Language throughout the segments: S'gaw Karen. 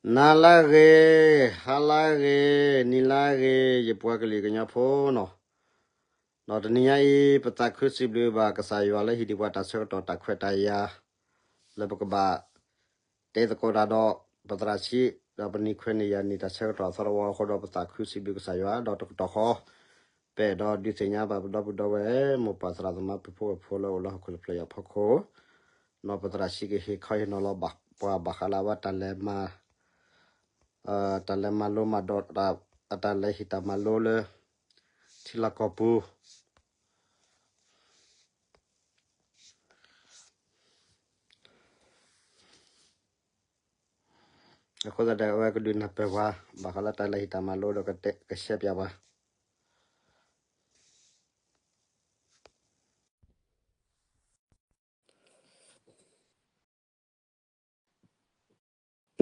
နၤလၢအဂ့ၤ, ဟါလၢအဂ့ၤ, နံၤလၢအဂ့ၤ, ယပှၤကလုာ်ကညီဖိနီၤ, ဒီးတနံၤညါအံၤ ပသးခုစံးဘျုးဘၣ်ကစၢ်ယွၤလၢဟံၣ်ဒံးပှၤတၢ်ဆၢကတီၢ်တၢ်ခွဲးတၢ်ယာ် လၢပကဘၣ် တဲသကိးတၢ်ဒီး ပသရၣ်ဆံး ဒီးပနံၤခွဲးနံၤယၤနံၤတၢ်ဆၢကတီၢ်အသီတဝီအဃိဒီး ပသးခုစံးဘျုးကစၢ်ယွၤ ဒီးတကတီၢ်ဃီ ပအဲၣ်ဒိးဒုးသ့ၣ်ညါဘၣ်ပဒီပုၢ်ဒီဝဲၢ် မိၢ်ပၢ်သရၣ်သမါပုၢ်ဖိဝဲၢ်ဖိလၢအိၣ်လၢဟီၣ်ခိၣ်တဖျၢၣ်အံၤအဖီခိၣ်, ဒီးပသရၣ်ဆံးကဟ့ၣ်ခီဟ့ၣ်နီၤလီၤပှၤဘၣ်ဃးလၢအဝဲတၢ်လဲၤမၤ တၢ်လဲၤမၤလိမၤဒိး အတၢ်လဲၤဟံၣ်တၢ်မၤလိလၢ ထံလီၢ်ကီၢ်ပူၤ အဃိသတးဒီး အဝဲကဒုးနၢ်ပၢၢ်ပှၤ ဘၣ်ဃးလၢတၢ်လဲၤဟံၣ်တၢ်မၤလိဒီးကတဲကရှဲပၠးပှၤ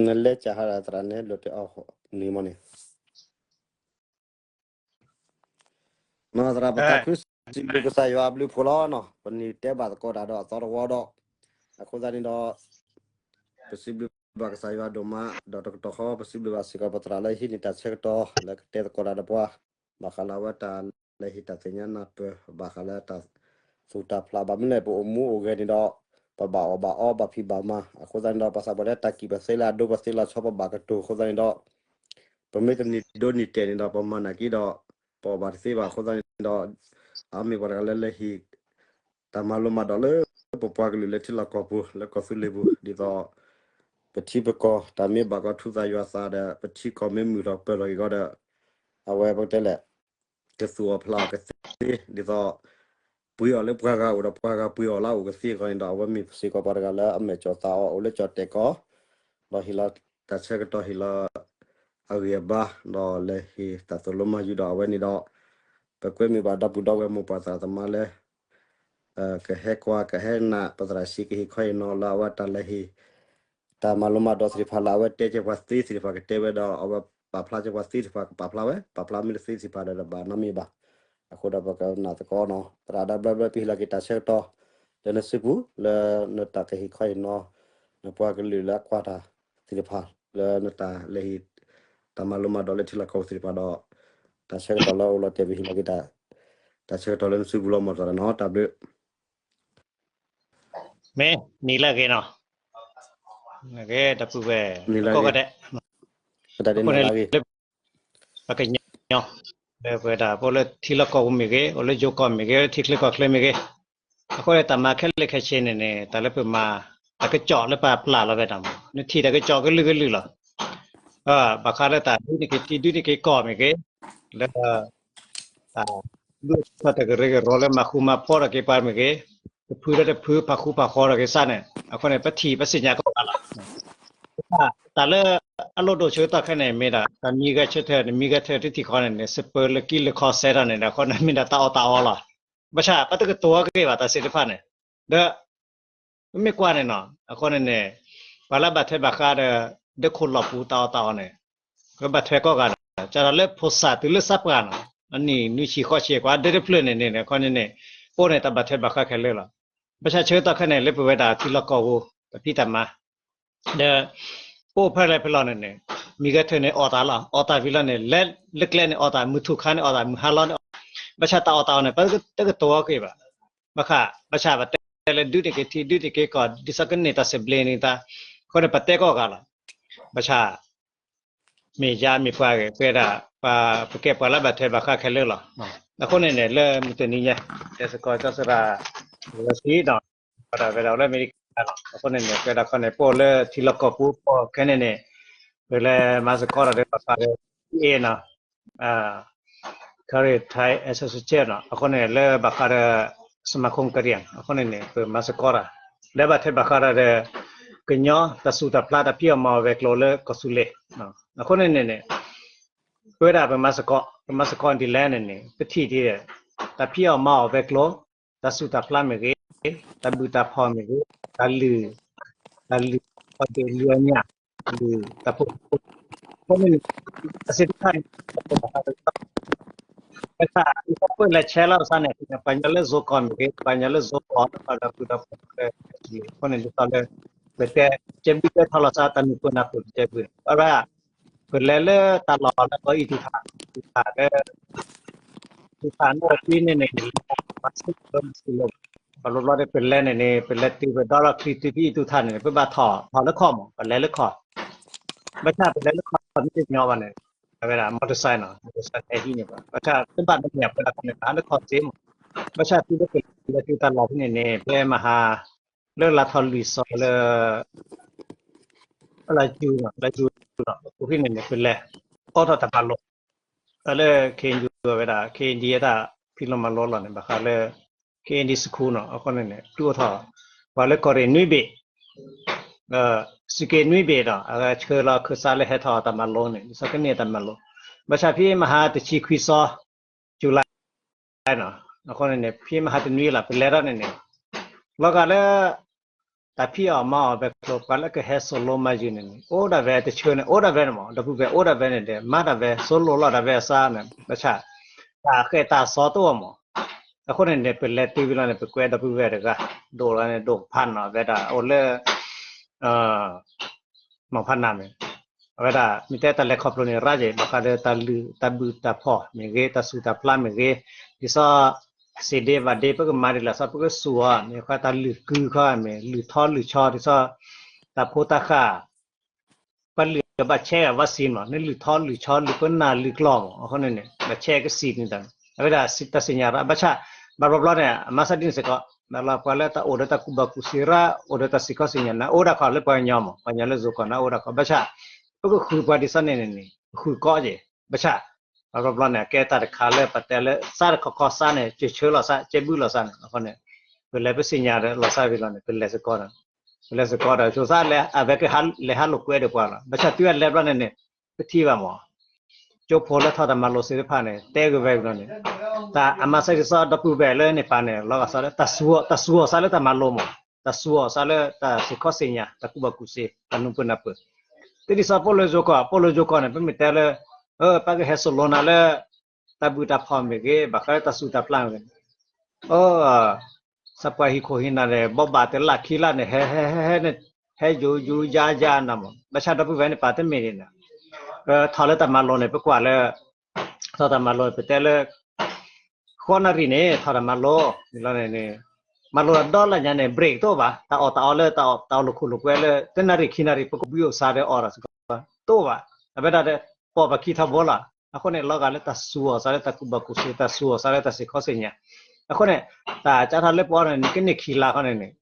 နလဲၤကဟးဒီးသရၣ်န့ၣ် လိၣ်တဲအီၤနံၤမီၢ်န့ၣ် နီၢ်သရၣ် ပသးခုစံးဘျုးကစၢ်ယွၤအဘျုးအဖှိၣ်လီၤနီၤ, ပနံၤတဲဘၣ်သကိးတၢ်ဒီးအသီတဝီဒီး အဃိသတးန့ၣ်ဒီး ပစံးဘျုးဘၣ်ကစၢ်ယွၤဒိၣ်မး ဒီးတကတီၢ်ဃီ ပစံးဘျုးဘၣ်စ့ၢ်ကီးပသရၣ်လၢဟံးန့ၢ်တၢ်ဆၢကတီၢ် လၢကတဲသကိးတၢ်ဒီးပှၤ ဘၣ်ဃးလၢအဝဲတၢ်လဲၤဟံးတၢ်သ့ၣ်ညါနၢ်ပၢၢ် ဘၣ်ဃးလၢတၢ်သူၣ်တၢ်ဖျး ဘၣ်မနုၤလဲၣ် ပအိၣ်မူအိၣ်ဂဲၤန့ၣ်ဒီး ပဘၣ်အီၣ်ဘၣ်အီဘၣ်ဖံးဘၣ်မၤ အဃိသတးန့ၣ်ဒီး ပသးပှၢ်လၢတၢ်ကံၣ်ပသ့လၢအဒိပသ့လၢအဆီပဘၣ်ကတိၤအဃိသတးန့ၣ်ဒီး ပမ့ၢ်တနံၤဒိနံၤတဲာ်န့ၣ်ဒီး ပမၤနာ်က့ဒီး ပအီၣ်ဘၣ်တသ့ဘၣ်အဃိသတးန့ၣ်ဒီး အမ့ၢ်ပှၤတဂၤလၢလဲၤဟံး တၢ်မၤလိမၤဒိးလၢပပှၤကလုာ်လၢထံလီၢ်ကီၢ်ပူၤ လၢကီၢ်သူလ့ၤပူၤ ဒ်သိး ပထံပကီၢ်တၢ်မ့ၢ်ဘၣ်ကီးထူသးယွၤသးဒီး ပထံကီၢ်မ့ၢ်မုာ်ထီၣ်ပၢၢ်ထီၣ်က့ၤကီးဒီး အဝဲပကတဲလဲၣ် ကသူၣ်အီၣ်ဖျးအီၣ်ကသ့ ဒ်သိး ပှ့ၤအီၣ်လၢပှၤဂၤအိၣ်ဒီးပှၤဂၤပှ့ၤအီၣ်လၢအအိၣ်ကသ့အဂီၢ်န့ၣ်ဒီး အဝဲမ့ၢ်စ့ၢ်ကီးပှၤတဂၤလၢအမဲာ်ကၠီၣ်သးအီၣ်အိၣ်လၢကၠီၣ်တဲာ်ကီၢ် ဒီးဟ့ၣ်လီၤတၢ်ဆၢကတီၢ်ဟ့ၣ်လီၤ အဂံၢ်အဘါ ဒီးလဲၤဟ့ၣ်တၢ်သိၣ်လိမၤယုာ်ဒီးအဝဲန့ၣ်ဒီး ပကွဲမုာ်ဘၣ်ဒီပုၢ်ဒီဝဲၢ်မိၢ်ပၢ်သရၣ်သမါလၢ ကဟဲကွၢ်ကဟဲနၢ် ပသရၣ်ဆံးကဟ့ၣ်ခီဟ့ၣ်နီၤလၢအဝဲတၢ်လဲၤဟ့ၣ် တၢ်မၤလိမၤဒိးသ့ၣ်တဖၣ်လၢအဝဲတဲကဲပှၤသ့သ့ၣ်တဖၣ်ကတဲဝဲဒီး အဝဲပာ်ဖျါကဲပှၤသ့သ့ၣ်တဖၣ်ကပာ်ဖျါဝဲ ပာ်ဖျါမ့ၢ်တသ့သ့ၣ်တဖၣ်ဒီးဘၣ်နီတမံၤဘၣ်. အဃိဒီးပကနၣ်သကိးနီၤ သရၣ်ဒီးဘျီဘျီပဟ့ၣ်လီၤက့ၤတၢ်ဆၢကတီၢ် လၢနစုပူၤ လၢနတၢ်ကဟ့ၣ်ခီဟ့ၣ်နီၤ နပှၤကလုာ်လၢအကွၢ်တၢ်သ့ၣ်တဖၣ် လၢနတၢ်လဲၤဟ့ၣ် တၢ်မၤလိမၤဒိးလၢထံလီၢ်ကီၢ်ပူၤသ့ၣ်တဖၣ်ဒီး တၢ်ဆၢကတီၢ်လၢအအိၣ်လီၤတဲာ်ပဟ့ၣ်လီၤက့ၤ တၢ်ဆၢကတီၢ်လၢနစုပူၤလီၤ မီၢ်သရၣ်နီၤ တၢ်ဘျုး မ့ၢ်နံၤလၢအဂ့ၤနီၤ, တၢ်ပုၢ်ဝဲၢ် ကိးဂၤဒဲး, အဃိန့ၣ်လၢ ပှၤကညီ လၢပဝဲဒၣ်ပအိၣ်လၢထံလီၢ်ကီၢ်ပူၤမ့ၢ်ဂ့ၤ, အိၣ်လၢယိၤကီၢ်မ့ၢ်ဂ့ၤ, အိၣ်လၢထံချၢကီၢ်ချၢမ့ၢ်ဂ့ၤ, အဃိန့ၣ် တၢ်မၤခဲလၢာ်ခဲဆ့န့ၣ်န့ၣ် တၢ်လၢပမၤ တၢ်ကစီၣ်လၢပပျၢ်လီၤဝဲဒၣ်မး, နထံၣ်တၢ်ကစီၣ်ကလုာ်ကလုာ်လီၤ. ဘၣ်ဃးလၢတၢ်ဒုးန့ၢ်က့ၤထံဒုးန့ၢ်က့ၤကီၢ်မ့ၢ်ဂ့ၤ, လၢ တၢ် ဒုးထီၣ်တၢ်ကရၢကရိလၢမၤဃူမၤဖိးထီၣ်က့ၤပှၤမ့ၢ်ဂ့ၤ, တဖုဒီးတဖု ပာ်ဃူပာ်ဖိးထီၣ်က့ၤစ့ၢ်န့ၣ် အဃိန့ၣ် ပထံၣ်ပသ့ၣ်ညါကိးဂၤလီၤ. တၢ်လၢအလိၣ်ဒိၣ်ဆၢကတီၢ်ခဲအံၤန့ၣ် မ့ၢ်ဒၣ် တၢ်မံဂဲၤဆၢထၢၣ်န့ၣ် မံဂဲၤဆၢထၢၣ်တထံၣ်ဃီန့ၣ်န့ၣ် စပၢလၢကံၢ်လၢခီစဲထီၣ်န့ၣ်ဒီး အဃိန့ၣ်မ့ၢ်ဒၣ်တၢ်အီၣ်တၢ်အီလီၤ. ဘၣ်ဆၣ် ပတကတိၤက့ၤဘၣ်တၢ်သ့ၣ်တဖၣ်န့ၣ်, ဒီး ပမ့ၢ်ကွၢ်န့ၣ်နီၤ အဃိန့ၣ်န့ၣ် ပှၤလၢဘၣ်ထွဲဘၣ်ဃးဒီး ဒၢးခိၣ်လီၢ်ပူၤတၢ်အီၣ်တၢ်အီန့ၣ် ကဘၣ်ထွဲကိးဂၤနီၤ, ကၢ်ထီၣ်လၢဖိစၢ်တုၤလၢသးပှၢ်နီၤ, အနံၣ်နွံဆံဃိးဆံ ကွၢ်ဒၢးတဖျၢၣ်န့ၣ်န့ၣ် အဃိန့ၣ်န့ၣ် ပအိၣ်န့ၣ်တၢ်ဘၣ်ထွဲဘၣ်ဃးခဲလၢာ်လီၤ. ဘၣ်ဆၣ်ဆၢကတီၢ်ခဲအံၤန့ၣ် လၢပဝဲဒၣ်ထံလီၢ်ကီၢ်ပူၤ တၢ်ဖံးတၢ်မၤ ဒီး ပအိၣ်ဖဲလဲၣ်ဖဲလဲၣ်န့ၣ်န့ၣ် မံဂဲၤဆၢထၢၣ်န့ၣ် အီၣ်တၢ်လီၤ, အီၣ်တၢ်ဝံၤလီၤန့ၣ် လဲၤလၢကျဲန့ၣ် အီၣ်တၢ်မုၢ်ထူၣ်ခါန့ၣ် အီၣ်တၢ် မုၢ်ဟါလီၤန့ၣ်, ဘၣ်ဆၣ်တၢ်အီၣ်တၢ်အီန့ၣ် ပတကတိၤက့ၤဘၣ်. ဘၣ်ဃး ဘၣ်ဆၣ်ပတဲလၢဒုးန့ၢ်က့ၤထံ ဒုးန့ၢ်က့ၤကီၢ် ဒ်သိးကန့ၢ်တၢ်သဘျ့န့ၣ်တၢ်, အဃိန့ၣ် ပတဲကိးဂၤလီၤ. ဘၣ်ဆၣ် မ့ၢ်ယၤမ့ၢ်ပှၤဂ့ၤ ပဝဲဒၣ် ပှၤ ပကဲပှၤလၢဘၣ်ထွဲဘၣ်ဃးခဲလၢာ်လီၤ. အဃိန့ၣ်န့ၣ် လၢမုၢ်တနံၤညါ တဲသကိးကၠီသရၣ် လၢသံဒီး ပှၤဒၣ်ဝဲဒၣ်လၢအမဲရကၤလီၤ. အဃိန့ၣ်န့ၣ် ပဝဲဒၣ်ခီန့ၣ် ပအိၣ်လၢထံလီၢ်ကီၢ်ပူၤ ပအိၣ်ခဲန့ၣ်န့ၣ် ပလဲၤမၤသကိးဒီး ပပာ်ဒီး အ့နီၤ Karen Thai Association နီၤ, အဃိန့ၣ် လၢဘၣ်ဃးဒီး စမၤခိၣ်ကရံၣ် အဃိန့ၣ်န့ၣ် ပမၤသကိးတၢ် လၢဘၣ်ထွဲဘၣ်ဃးဒီး ကညီတၢ်စူၢ်တၢ်ဖျါ တၢ်ဖံးအီၣ်မၤအီၣ်ဝဲၤကျိၤလၢကီၢ်သူလ့ၤ, အဃိန့ၣ်န့ၣ်န့ၣ် ပဝဲဒၣ်ပမၤသကိး ပမၤသကိးဒ်လဲၣ်န့ၣ်န့ၣ် ပထံၣ်ဒ် တၢ်ဖံးအီၣ်မၤအီၣ်ဝဲၤကျိၤ တၢ်စူၢ်တၢ်ဖျါမ့ၢ်ဂ့ၤ, တၢ်ဘုၣ်တၢ်ဖှီၣ်မ့ၢ်ဂ့ၤ, တၢ်လုၢ် တၢ်လုၢ် ပှၤဒ့ၣ်လုၢ်အညၣ် လုၢ်တၢ်ဖိ အဃိန့ၣ် အစ့တဖၣ်န့ၣ် ပဝဲဒၣ် ပလဲၤဆဲးလီၤသးန့ၣ် ပှၤညီလၢစိကီၢ်မ့ၢ်ဂ့ၤ, ပှၤညီလၢစိကီၢ် ပှၤဒီးပုၢ်ဒီးဖိးလၢ အဃိန့ၣ် ဒ်သိးလၢ ပတဲ ကဲဘုၣ်တဲထီလီၤစၢ် တၢ်နုာ်ပၢနၢ်ပၢၢ်ကဲဘုၣ်န့ၣ် အဝဲဒၣ် ပလဲၤလၢတၢ်လီၢ်လၢကီၢ်အံၤ တုၤထး တုၤထးလၢ တုၤထးန့ၣ် ဖဲန့ၣ်န့ၣ် မၤစၢၤလၢမၤစၢၤလၢ ဘၣ်ဘျီဘျီန့ၣ် ပလဲၤန့ၣ်န့ၣ် ပလဲၤတုၤပဒီလီၢ်ချံတုၤဖဲအံၤ တုၤထးန့ၣ် ပဘၣ်ထီၣ် ထီၣ်လၢခီၣ်မး ပလဲၤလၢခီၣ် ဘၣ်ဆၣ်ပလဲၤလၢခီၣ်မ့ၢ်တညီဘၣ်န့ၣ် အဝဲဒၣ် မီၢ်တၢ်စဲန့ၣ် မီၢ်တၢ်စဲန့ၣ် ဟဲဟံးန့ၢ်ဘၣ် ဘၣ်ဆၣ်တဘၣ်န့ၣ်မ့ၢ်ပှၤလၢခီၣ်န့ၣ် ပဟးလၢခီၣ်စ့မး ဘၣ်ဆၣ်တုၤလၢပလဲၤတုၤတၢ်လီၢ်ဖဲန့ၣ်န့ၣ် ဖဲမဟါ လၢလါထီၣ်လွံၢ်စီၤလၢ လါယူၤ လါယူၤ လါယူၤဖဲန့ၣ်န့ၣ် ပလဲၤ အိးထီၣ်တၢ်မၤလိ တၢ်လၢ ခ့ၣ်ယူၤ အဝဲဒၣ် ခ့ၣ်ဒံ အတၢ်ဖံးလိမၤလိလီၤန့ၣ် ဘၣ်ဃးလၢ ခ့ၣ်ဒံ school နီၤ အဃိန့ၣ်န့ၣ် ဒုးအိၣ်ထီၣ် ပှၤလၢကီၢ်ရ့ၣ်နွံဘ့ၣ် စူၢ်က့ၤနွံဘ့ၣ်ဒီး အဝဲဆှၢလီၤခၢၣ်စးလၢဟဲထီၣ်တၢ်မၤလိန့ၣ် ဒ်သိးကန့ၢ်တၢ်မၤလိ ဘၣ်ဆၣ်ဖဲမဟါတဆံခွံစီၤ ယူၤလံ နီၤ အဃိန့ၣ်န့ၣ် ဖဲမဟါတနွံလီၤ ပလဲၤထီၣ်န့ၣ်န့ၣ် လီၤဂာ်လၢ တၢ်ဖံးအီၣ်မၤအီၣ်ဝဲကျိၤ ပှၤလၢကဟဲစိာ်လိမၤယုၤန့ၣ်န့ၣ် အိၣ်ဒၣ်ဝဲတဆၢန့ၣ် အိၣ်ဒၣ်ဝဲန့ၣ်မး ဒီပုၢ်ဝဲၢ်အိၣ်ဒၣ်ဝဲန့ၣ်ဒီး မၤဒၣ်ဝဲ စိလိာ်လီၤဒၣ်ဝဲအစါန့ၣ် ဘၣ်ဆၣ် တၢ်ဃဲၣ်တၢ်စီတအိၣ်မး အဃိန့ၣ်န့ၣ် ပလဲၤတုၤဝံၤလီၤန့ၣ် ပကွဲဒီပုၢ်ဝဲၢ်တဂၤ ဒိၣ်လီၤန့ၣ် ဒိၣ်ဖးနီၤ အဝဲဒၣ်အိၣ်လၢ မၤဖးနးန့ၣ် အဝဲဒၣ် မ့ၢ်တဲတၢ်လဲၤခီဖျိန့ၣ် ရၣ်က့ၤ ဘၣ်ဃးဒီးတၢ်လုၢ်တၢ်ဘုၣ်တၢ်ဖီၣ်မ့ၢ်ဂ့ၤ တၢ်စူၢ်တၢ်ပျၢ်မ့ၢ်ဂ့ၤ ဒ်သိး စ့ဒ့ဘၣ်ဒ့ ပကမၤဒ်လဲၣ်စီ ပကစူၢ်အီၤ မ့ၢ်ဃီတၢ်လုၢ်ကုခီ မ့ၢ်လုၢ်ထီလုၢ်ဆီ ဒ်သိး တၢ်ဖိတၢ်ဃၢ် ပှၤလုၢ်ဘၣ်ဆဲးဂၤဘၣ်စံးမး နလုၢ်ထီလုၢ်ဆီ လုၢ်ပနၢ်လုၢ်ကျီၢ်မး အဃိန့ၣ်န့ၣ် ဘၣ်ဆဲးကစံးန့ၣ်တၢ်န့ၣ် အဝဲဒၣ်တၢ်စံၣ်ညီၣ်ရၣ် ဘၣ်ဆၣ် ဘၣ်ဘျီဘျီန့ၣ် အမၤစၢ်ဒ်န့ၣ်စ့ၢ်ကီး ဘၣ်လီၤပှၤလၢတၢ်အိၣ်ဒီးတၢ်ကူၣ်ဘၣ်ကူၣ်သ့ရၣ် အိၣ်ဒီးတၢ်စံၣ်ခီၣ်စံၣ်ညီၣ်န့ၣ် အိၣ်ဒၣ်ခီလၢပှၤကညီမး ပှၤကညီလၢယိၤကီၢ်န့ၣ် အိၣ်ဒၣ်ခီ ဘၣ်ဆၣ် ပကဃုပှၤဒ်သိးန့ၣ်န့ၣ်န့ၣ် ဃုကီးက့ၤ ဘၣ်ဆၣ် ဘၣ်ဘျီဘျီန့ၣ် အကဲတၢ်တခါလၢပတဲလၢ စးတခီခီစးန့ၣ် ကဆၢလီၤစး ကဲဘုၣ်လီၤစးန့ၣ် အဃိန့ၣ် ပလဲၤပသ့ၣ်ညါဒီးလီၤစးဝံၤလီၤန့ၣ် ပလဲၤစ့ၢ်ကီးဒီး ပလဲၤစ့ၢ်ကီးဒီး ဆိစးလဲၤ အဝဲကလဲၤဟးလိာ်ကွဲဒီးပှၤလီၤ ဘၣ်ဆၣ်တုၤအလဲၤဘျီန့ၣ်န့ၣ် ပထံၣ်ဘၣ်မး ကၠိဖိလၢထီၣ်တၢ်မၤလိစ့တဖၣ်န့ၣ် တဲဂ့ၤဝဲဝံၤလီၤန့ၣ် တၢ်အမၤစၢ်ဒ်သိးဒီပုၢ်ဝဲၢ်လၢန့ၣ်ပာ်န့ၣ် လီၤဂာ်စီဒီး တၢ်စူၢ်အီၤစးလၢတၢ်မၤလိမး တၢ်စူၢ်အီၤစးလၢတၢ်စံၣ်ခီၣ်စံၣ်ညီၣ် တၢ်ကူၣ်ဘၣ်ကူၣ်သ့ တၢ်နုာ်ပၢနၢ်ပၢၢ် တဒ်သိးပအိၣ်လၢယိၤကီၢ် ပအိၣ်လၢယိၤကီၢ်န့ၣ် ပမ့ၢ်တဲလၢ ပကဟဲစိာ်လိနၤလၢ တၢ်ဘုၣ်တၢ်ဖီၣ်မ့ၢ်ဂ့ၤ ဘၣ်ဃးလၢတၢ်စူၢ်တၢ်ပျၢ်မ့ၢ်ဂ့ၤ အိ စးပှၤဟံၣ်ခိၣ်ဟံၣ်နၢ်န့ၣ် ဘီဘၣ်တလၢခံလၢ်န့ၣ် ဟဲ ဟဲ ဟဲ ဟဲ ဟဲယူၤယူၤယါယါနၤမး ဘၣ်ဆၣ်ဒီပုၢ်ဝဲၢ်န့ၣ်ပာ်တမ့ၢ်န့ၣ် ပထီၣ်လၢတၢ်မၤလိန့ၣ် ပကွၢ်လၢ ထီၣ်တၢ်မၤလိန့ၣ် ပတဲလၢ ဃိးနၣ်ရံၣ်န့ၣ် ထီၣ်တၢ်မၤလိ လီၤန့ၣ်န့ၣ် မၤလိဒီးလၢညါန့ၣ် break တအိၣ်ဘၣ် တၢ်အီၣ်တၢ်အီလၢ တၢ်အီၣ်လိာ်ခိၣ်လိာ်ကွဲလၢ တနၣ်ရံၣ်ခံနၣ်ရံၣ် ပကဘှံးအိၣ်စးဒီးအီၣ်တၢ်စ့ၢ်ကီး တအိၣ်ဘၣ် အဝဲဒၣ်ဒီး ပိာ်ပခံထီဘိလီၤ အဃိန့ၣ် လီၤဂာ်လၢတၢ်စူၢ်အီၤစးလၢတၢ်ကူၣ်ဘၣ်ကူၣ်သ့ တၢ်စူၢ်အီၤစးလၢတၢ်စံၣ်ခီၣ်စံၣ်ညီၣ် အဃိန့ၣ် တၢ်ကၢထီၣ်လၢပအီၣ်န့ၣ် နကန့ၢ်ခံလါခီန့ၣ်န့ၣ်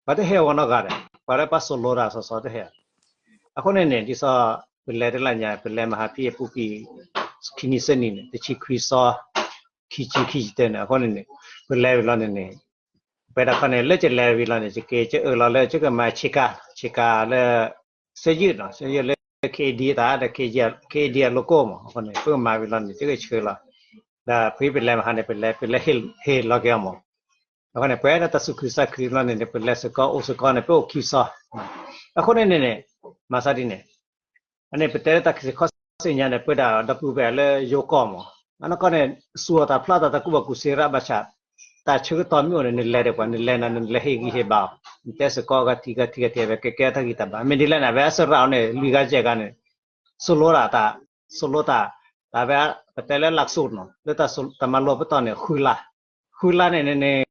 ပှၤတဟ့ၣ်အဂီၢ်နီတဂၤဒီး ပှၤလၢပှၤစိာ်လိတၢ်စီစီတဟ့ၣ် အဃိန့ၣ်န့ၣ် ဒ်သိး ပလဲၤတလၢညါ ပလဲၤမဟါဖံအပူၤကွံာ် ခံနံၤသၢနံၤန့ၣ် တဆံခွံစီ ခံဆံခံဆံတၢန့ၣ် အဃိန့ၣ်န့ၣ် ပလဲၤဝံၤလီၤန့ၣ်န့ၣ် ပဝဲဒၣ်ခီန့ၣ် လၢကလဲၤဝံၤလီၤန့ၣ် ယက့ၤကအၢၣ်လီၤလၢ ယကမၤဆ့ကၤ ဆ့ကၤလၢ စၢယုၢ်နီၤ စၢယုၢ်လၢ ခ့ဒံအတၢ် ဒီး ခ့ဒံအ logo မး အဃိန့ၣ် ပကမၤဝံၤလီၤန့ၣ် ယကဆှၢလီၤ ဒီးဖဲပလဲၤမဟါန့ၣ် ပလဲၤ ပလဲၤဟ့ၣ်လီၤက့ၤအီၤမး အဃိန့ၣ် ပဝဲဒၣ်တၢ်သူၣ်ခုသးခုလီၤန့ၣ်န့ၣ် ပလဲၤစ့ၢ်ကီးအိၣ်စ့ၢ်ကီးန့ၣ် ပအိၣ်ခံစီ အဃိန့ၣ်န့ၣ်န့ၣ် မၤစၢ်ဒ်န့ၣ် အန့ၣ်ပတဲလၢတၢ်စံၣ်ခီၣ်စံၣ်ညီၣ်န့ၣ် ပဝဲဒၣ်ဒီပုၢ်ဝဲၢ်လၢယိၤကီၢ်မး အနီၢ်ကီၢ်န့ၣ် စူၢ်အီၤတၢ်ဖျါတၢ် တၢ်ကူၣ်ဘၣ်ကူၣ်သ့ရၣ်ဘၣ်ဆၣ် တၢ်ဆၢကတီၢ်မ့ၢ်အိၣ်န့ၣ် နလဲၤဒီးပှၤ နလဲၤနၤ နလဲၤဟ့ၣ်ဂံၢ်ဟ့ၣ်ဘါအီၤ နတဲစ့ၢ်ကီးအဂၤထံၣ်ဂၤထံၣ်ဂၤထံၣ် အဝဲကဲကဲတၢ်ဂံၢ်တၢ်ဘါ မ့ၢ်ဒ်လဲၣ်န့ၣ် အဝဲအစရၣ်အီၤန့ၣ် လွံၢ်ဂၤယဲၢ်ဂၤန့ၣ် စိာ်လိတၢ်တၢ် စိာ်လိတၢ် တၢ်ဝဲ ပတဲလၢလၢ်ကစိာ်နီၤ လၢတၢ်မၤလိပတီၢ်န့ၣ် ဃုလါ ဃုလါန့ၣ်န့ၣ်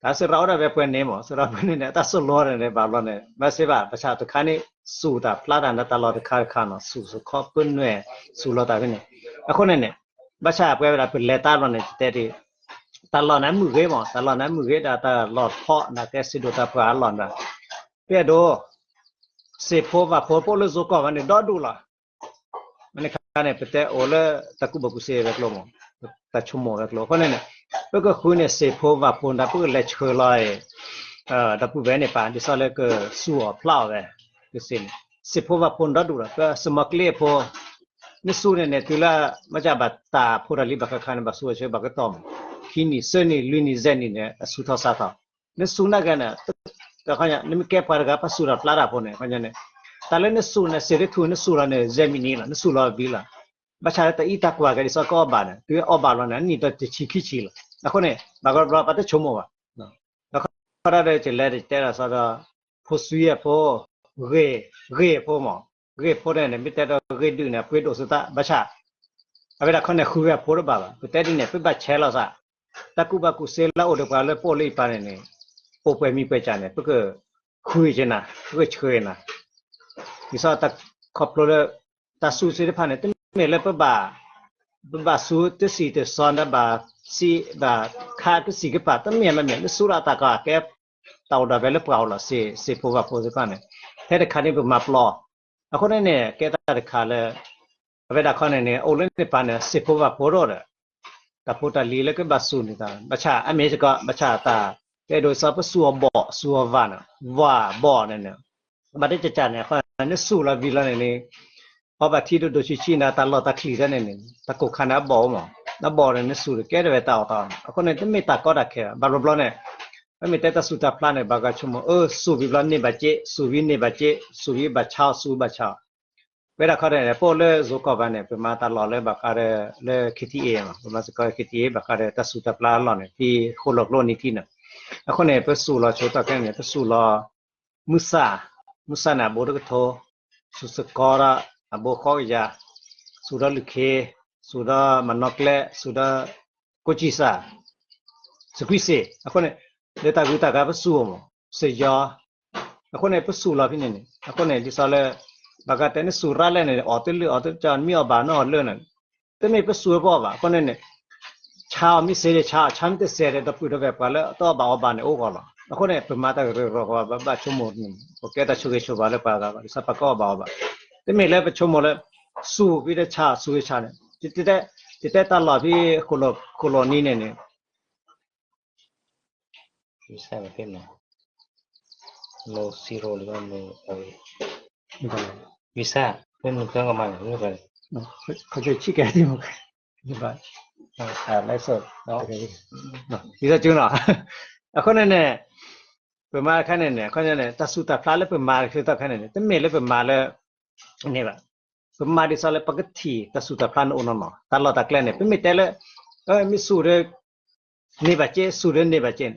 တၢ်စရၣ်အိၣ်ဒၣ်ဝဲပှဲၤန့ၣ်မး စရၣ်ပှဲၤန့ၣ်န့ၣ် အတၢ်စိာ်လိန့ၣ် ဘၣ်ဘျီန့ၣ် ဘၣ်စ့ဘၣ် ဘၣ်ဆၣ်တခါန့ၣ် စူၢ်တၢ်ဖျါတၢ်န့ၣ် တၢ်လီၢ်တခါတခါနီၤ စူၢ်စ့ၢ်ကီးပနွဲၣ် စူၢ်လီၤတၢ်ဖဲန့ၣ် အဃိန့ၣ်န့ၣ် ဘၣ်ဆၣ်ပဝဲဒၣ်ပလဲၤတၢ်ဘျီန့ၣ် တဲဒ် တၢ်လီၢ်န့ၣ်အမုာ်ဂ့ၤမး တၢ်လီၢ်န့ၣ်အမုာ်ဂ့ၤဒီးတၢ်လီၢ်ဖီၣ်န့ၣ် ကဲစံးဒိၣ်တၢ်ပှၢ်အလီၢ်န့ၣ် ပအဲၣ်ဒိး စ့ၢ်ဖိဝၣ်ဖိ ပအိၣ်လၢယိၤကီၢ်ဝဲန့ၣ် ဒီဒူၣ်လီၤ မ့ၢ်ခါန့ၣ် ပတဲအိၣ်လၢတၢ်ကူၣ်ဘၣ်ကူၣ်သ့ဝဲၤကျိၤမး တၢ်ဆိကမိၣ်ဝဲၤကျိၤ အဃိန့ၣ်န့ၣ် ပကဃုန့ၢ်စ့ၢ်ဖိဝၣ်ဖိန့ၣ် ပကလဲၤဆှၢလီၤ ဒီပုၢ်ဝဲၢ်န့ၣ်ပၢ် ဒ်သိးလၢကစူၢ်အီၤဖျါအီၤဝဲ ကစ့ၢ်န့ၣ် စ့ၢ်ဖိဝၣ်ဖိန့ၣ်ဒီဒူၣ်လီၤ ပစမီၤကျ့အဖိ နစူၢ်န့ၣ်န့ၣ် တုၤလၢ မ့ၢ်ဘၣ်တၢ်ဖိတၢ်လံၤဘၣ်ဃးခါန့ၣ် ဘၣ်စူၢ်ဝဲဆၢဘၣ်ကတီၢ်မး ခံနံၣ် သၢနံၣ် လွံၢ်နံၣ် ယဲၢ်နံၣ်န့ၣ် အစူၢ်ထီၣ်စးထီၣ် နစူၢ်နာ်က့န့ၣ် နမ့ၢ်ကဲပှၤတဂၤ ပစူၢ်တၢ်ဖျါတၢ်ဖိန့ၣ် ခီန့ၣ် တၢ်လၢနစူၢ်န့ၣ် စ့ၢ်တထူၣ် နစူၢ်လီၤန့ၣ် ယဲၢ်မံးနံးလီၤ နစူၢ်လီၤဘံလီၤ ဘၣ်ဆၣ်လၢတၢ်အံးတၢ်ကွၢ်ကဲဒ်သိးကအီၣ်ဘၣ်န့ၣ် တုၤအီၣ်ဘၣ်လီၤန့ၣ် နံၣ်ဒီးတဆံခံဆံလီၤ အဃိန့ၣ် ဘၣ်ကီဘျီပတဆိကမိၣ်ဘၣ် ဒီးခီဒၣ်ဒီးကလဲၤတဲဒီးစီဒီး ဖိစွံအဖိ, ဂ့ၤ, ဂ့ၤအဖိမး, ဂ့ၤဖိန့ၣ်န့ၣ် မ့ၢ်တဲဒီးဂ့ၤဒုးန့ၣ် အပှ့ၤဒိၣ်သုသး ဘၣ်ဆၣ် အဝဲဒၣ်ခီန့ၣ် ဃုဝဲအဖိတဘၣ်ဘၣ်. ပတဲဒ်န့ၣ် ပဘၣ်ဆဲးလီၤသး, တၢ်ကူၣ်ဘၣ်ကူၣ်သ့လၢအအိၣ်ဒီးပှၤလၢပအိၣ်လၢအံၤပၤန့ၣ်န့ၣ်, အိၣ်ပှဲၤမံၤပှဲၤကၢ်န့ၣ် ပကဃုက့ၤနၤ, ပကဆှၢက့ၤနၤ. ဒ်သိးတၢ်ခီဖျိလၢ တၢ်စူၢ်သ့ၣ်တဖၣ်န့ၣ် တမ့ၢ်လၢပဘၣ် ပဘၣ်စူၢ်တစံးတစီဒီးဘၣ်စံးဘၣ်ခးတစံးကပၤ တမ့ၢ်လၢမ့ၢ် နစူၢ်လီၤအသးကီးကဲ တၢ်အိၣ်ဒီးဖဲလၢပှၤအိၣ်လီၤ စ့ၢ်ဖိဘၣ်ဖိသ့ၣ်တဖၣ်န့ၣ်, ထဲတခါန့ၣ်ပမၤပျီ, အဃိန့ၣ်န့ၣ် ကဲတၢ်တခါလၢ အဝဲဒၣ်ခီန့ၣ်န့ၣ် အိၣ်လၢန့ၣ်ပၤန့ၣ် စ့ၢ်ဖိဘၣ်ဖိဒီး တၢ်ဖိတၢ်လံၤလၢကဘၣ်စူၢ်န့ၢ်သး ဘၣ်ဆၣ်အမ့ၢ်စ့ၢ်ကီး ဘၣ်ဆၣ်တၢ် ကဲဒိးစ့ၢ်ပစူၢ်အီၤဘီၣ် စူၢ်အီၤဝၣ်န့ၣ်, ဝၣ်ဘီၣ်န့ၣ်န့ၣ်, ဘၣ်တကးကၢ်န့ၣ် အဃိန့ၣ် နစူၢ်လီၤဝံၤလီၤန့ၣ်န့ၣ် အီဘၣ်ထံဒိၣ်ဒိၣ်ဆံးဆံးန့ၣ် တၢ်လီၢ်တၢ်ချံးတၢ်န့ၣ်န့ၣ် တၢ်ကိၢ်ခါန့ၣ်အဘီၣ်မး, အဘီၣ်န့ၣ် နစူၢ်တကဲတဝဲတၢ်အီၣ်တၢ်အီန့ၣ် အဃိန့ၣ် တမ့ၢ်တၢ်ကီတၢ်ခဲဘၣ်. ဘၣ်ဘျီဘျီန့ၣ် ပမ့ၢ်တဲတၢ်စူၢ်တၢ်ဖျါန့ၣ် ဘၣ်ဂၤဆိကမိၣ် အၢ စူၢ်ဝံၤဘျီန့ၢ်ဘၣ်စ့ၢ်, စူၢ်ဝံၤန့ၢ်ဘၣ်စ့ၢ်, စူၢ်ဝံၤဘၣ်ဆါအီၤ စူၢ်ဝံၤဘၣ်ဆါအီၤ. ဝဲဒၣ်ခီန့ၣ် ပအိၣ်လၢ Zoom call ဘၣ်န့ၣ် ပမၤတၢ်လီၢ်လၢဘၣ်ဃးဒီးလၢ K T A မး, ပမၤစ့ၢ်ကီး K T A ဘၣ်ဃးဒီးတၢ်စူၢ်တၢ်ဖျါအလီၢ်န့ၣ် ဖဲဃိၣ်လီၤကျိနံၤထံန့ၣ်, အဃိန့ၣ် ပစူၢ်လီၤဆိတၢ်ခဲန့ၣ် ပစူၢ်လီၤ မုၢ်ဆၣ်, မုၢ်ဆၣ်န့ၣ် အဘိတကထိ, စူၢ်စ့ၢ်ကီးဒီးအဘိဃီကယၤ, စူၢ်ဒီးလုၢ်ခ့, စူၢ်ဒီးမၤနီၣ်ကျဲ, စူၢ်ဒီး ကိးကံၢ်စၢ်, စကွံၢ်စ့ၢ်, အဃိန့ၣ် လၢတၢ်ဂုၤတၢ်ဂၤပစူၢ်အီၤမး, စ့ၢ်ယီၤ, အဃိန့ၣ် ပစူၢ်လီၤဖဲန့ၣ်န့ၣ် အဃိန့ၣ် ဒ်သိးလၢ ဘၣ်ဃးတဲနစူၢ်ရၣ်လဲၣ်န့ၣ် အီၣ်တလၢအီၣ်တကီ မ့ၢ်အီၣ်ဘၣ်နီၢ်အီၣ်လၢန့ၣ် တမ့ၢ်ပစူၢ်ပအီၣ်ဘၣ် အဃိန့ၣ်န့ၣ် ဆါအီၤမ့ၢ်စဲးဒီးဆါအီၤ ဆါမ့ၢ်တစဲးဒီး ဒီပုၢ်ဒီဝဲၢ်ပှၤလၢတအီၣ်ဘၣ်အီၣ်ဘၣ်န့ၣ် အိၣ်ဂီၢ်လီၤ. အဃိန့ၣ် ပမၤတၢ်ကရၢကရိ ပဘၣ်ဆိကမိၣ်န့ၣ် ပကဲတၢ်ဆိၣ်ဂ့ၤဆိၣ်ဝါလၢပှၤဂၤဘၣ် ဒ်သိးပှၤကအီၣ်ဘၣ်အီၣ်ဘၣ် တမ့ၢ်လၢပဆိကမိၣ်လၢ စူၢ်ဖဲတဆါ စူၢ်ဖဲဆါန့ၣ် ယတဲတၢ်လီၢ်ဖဲ ဃိၣ်လီၤနံၤန့ၣ်န့ၣ် visa ဖဲနကမၤန့ၣ် ခီဆံကဲတမ ဒ်သိးကနီၤ အဃိန့ၣ်န့ၣ် ပမၤတခါန့ၣ်န့ၣ် အဃိန့ၣ် တၢ်စူၢ်တၢ်ဖျါလၢပမၤတခါတခါန့ၣ်န့ၣ် တမ့ၢ်လၢပမၤလၢ န့ၣ်ဘၣ် ပမၤဒ်သိးလၢပကထံၣ်တၢ်စူၢ်တၢ်ဖျါန့ၣ်အိၣ်နီၢ်နီၢ် တၢ်လီၢ်တၢ်ကျဲန့ၣ် ပမ့ၢ်တဲလၢ မ့ၢ်စူၢ်ဒီး န့ၢ်ဘၣ်စ့ စူၢ်ဒီးန့ၢ်ဘၣ်စ့န့ၣ်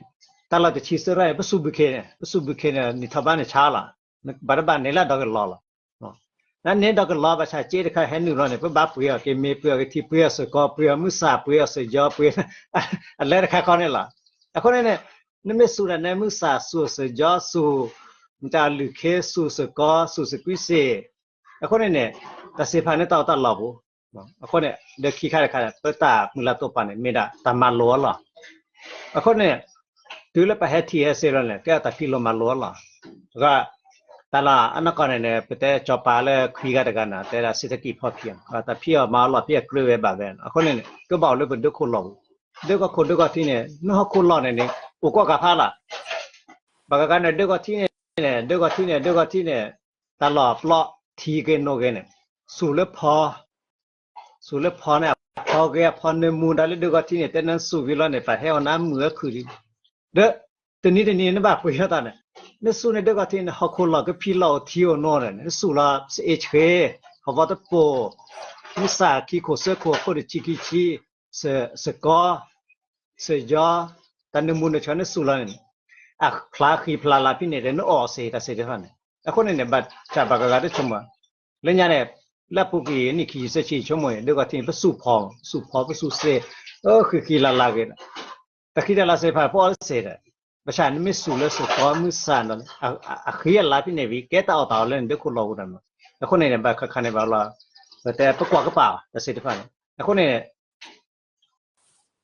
တၢ်လီၢ်တဆံသၢရၣ်န့ၣ် ပစူၢ်ဘုခ့န့ၣ် ပစူၢ်ဘုခ့န့ၣ် နံၣ်ထီၣ်ဘါန့ၣ်ဆါလီၤ ဘၣ်တဘၣ်န့ၢ်လၢဒီကလီၤလီၤ နန့ၢ်ဒီကလီၤဘၣ်ဆၣ်စ့တခါဟဲနုာ်လီၤန့ၣ် ပဘၣ်ပှ့ၤအီၤက့ၤမ့ၤ ပှ့ၤအီၤက့ၤထံ ပှ့ၤအီၤစ့ၢ်ကီး ပှ့ၤအီၤမုၢ်ဆၣ် ပှ့ၤအီၤစ့ၢ်ယီၤ ပှ့ၤ အလဲတခါခီန့ၣ်လီၤ. အဃိန့ၣ်န့ၣ် နမ့ၢ်စူၢ်တၢ်န့ၣ် မုၢ်ဆၣ်စူၢ်စ့ၢ်ယီၤ စူၢ် မတၤလုၢ်ခ့ စူၢ်စ့ၢ်ကီး စူၢ်စကွံၢ်စ့ၢ် အဃိန့ၣ်န့ၣ် တၢ်စံးဖးန့ၣ်တၢ်အိၣ်တၢ်လီၢ်ပူၤ အဃိန့ၣ် ဒီးခံခါတခါ ပတၢ်မုၢ်လၢ်တိာ်ပာ်န့ၣ် မ့ၢ်ဒၣ်တၢ်မၤလိအလီၢ် အဃိန့ၣ် တုၤလၢပဟဲထံၣ်ဟဲစ့လီၤန့ၣ် ကဲတၢ်ဖံးလိာ်မၤလိအလီၢ် တၢ်လၢအနီၢ်ကီၢ်န့ၣ်န့ၣ် ပတဲကၠီၤပၤလၢခွံဂၤတဂၤန့ၣ် တဲဒၣ် เศรษฐกิจพอเพียง တၢ်ဖံးအီၣ်မၤအီၣ်လီၢ်ဖံးအီၣ်ကျိၤဝဲဘၣ်ဝဲ အဃိန့ၣ်န့ၣ် ကဘၣ်အိၣ်လၢပဒၢခိၣ်လီၢ်ပူၤ ဒၢကီၢ်ခိၣ်ဒၢကီၢ်ထံန့ၣ် နဟီၣ်ခိၣ်လီၢ်န့ၣ်န့ၣ် အိၣ်ကိးဂၤဖးလီၤ ဘၣ်ဂၤဂၤန့ၣ် ဒၢကီၢ်ထံန့ၣ် ဒၢကီၢ်ထံန့ၣ် ဒၢကီၢ်ထံန့ၣ် တၢ်လီၢ်ပျီထံဂ့ၤနိၣ်ဂ့ၤန့ၣ် စူၢ်လၢဖီ စူၢ်လၢဖီန့ၣ် အဖီဂ့ၤအဖီနၢမူဒါလၢဒၢကီၢ်ထံန့ၣ် တဲနစူၢ်ဝံၤလီၤန့ၣ် ပှၤဟဲအီၣ်နၤမုာ်အခုၣ်လံ ဒီး တနံၤတနံၤနဘၣ်ပှ့ၤအီၤတၢ်န့ၣ် နစူၢ်န့ၣ်ဒၢကီၢ်ထံန့ၣ် ဟီၣ်ခိၣ်လီၢ်ကဖံးလီၢ်အိၣ်ထံအိၣ်နိန့ၣ် နစူၢ်လီၤ စ့ၢ်ဆ့ ဟီၣ်ဝီတပိၢ် မုၢ်ဆၣ်ခံခိၣ်သၢခိၣ်အခိၣ်တဆံခံဆံ စ့ၢ်ကီး စ့ၢ်ယီၤ တၢ်နၢမူနၢဆှီနစူၢ်လီၤန့ၣ် အဖျါဃံဖျါလၤဖဲန့ၣ်ဒီး နအီၣ်စ့ၢ်တၢ်စ့ၢ်တဖၣ်န့ၣ် အဃိန့ၣ်န့ၣ် ဘၣ်ဆၣ်ဘၣ်ဂၤဂၤတဆိကမိၣ် လၢညါန့ၣ် လၢအပူၤကွံာ်နံၣ်ခံဆံသၢဆံဆိကမိၣ်န့ၣ် ဒၢကီၢ်ထံန့ၣ် ပစူၢ်ဖီ ပစူၢ်ဖီ ပစူၢ်စ့ၢ် အဃံဃံလၤလၤဂ့ၤ တၢ်ဃံတၢ်လၤစ့ၢ်တဖၣ် ပအီၣ်လၢစ့ၢ်ဒီး ဘၣ်ဆၣ်နမ့ၢ်စူၢ်လၢစ့ၢ်ကီးမုၢ်ဆၣ်န့ၣ် အဃံအလၤဖဲန့ၣ်ဝံၤ ကဲတၢ်အီၣ်တၢ်အီလၢနဒၢခိၣ်လီၢ်ပူၤန့ၣ် အဃိန့ၣ်န့ၣ် ဘၣ်ခါခါန့ၣ်ဘၣ်လီၤ ပတဲပကွၢ်ကပာ်တၢ်စ့ၢ်တဖၣ်န့ၣ် အဃိန့ၣ်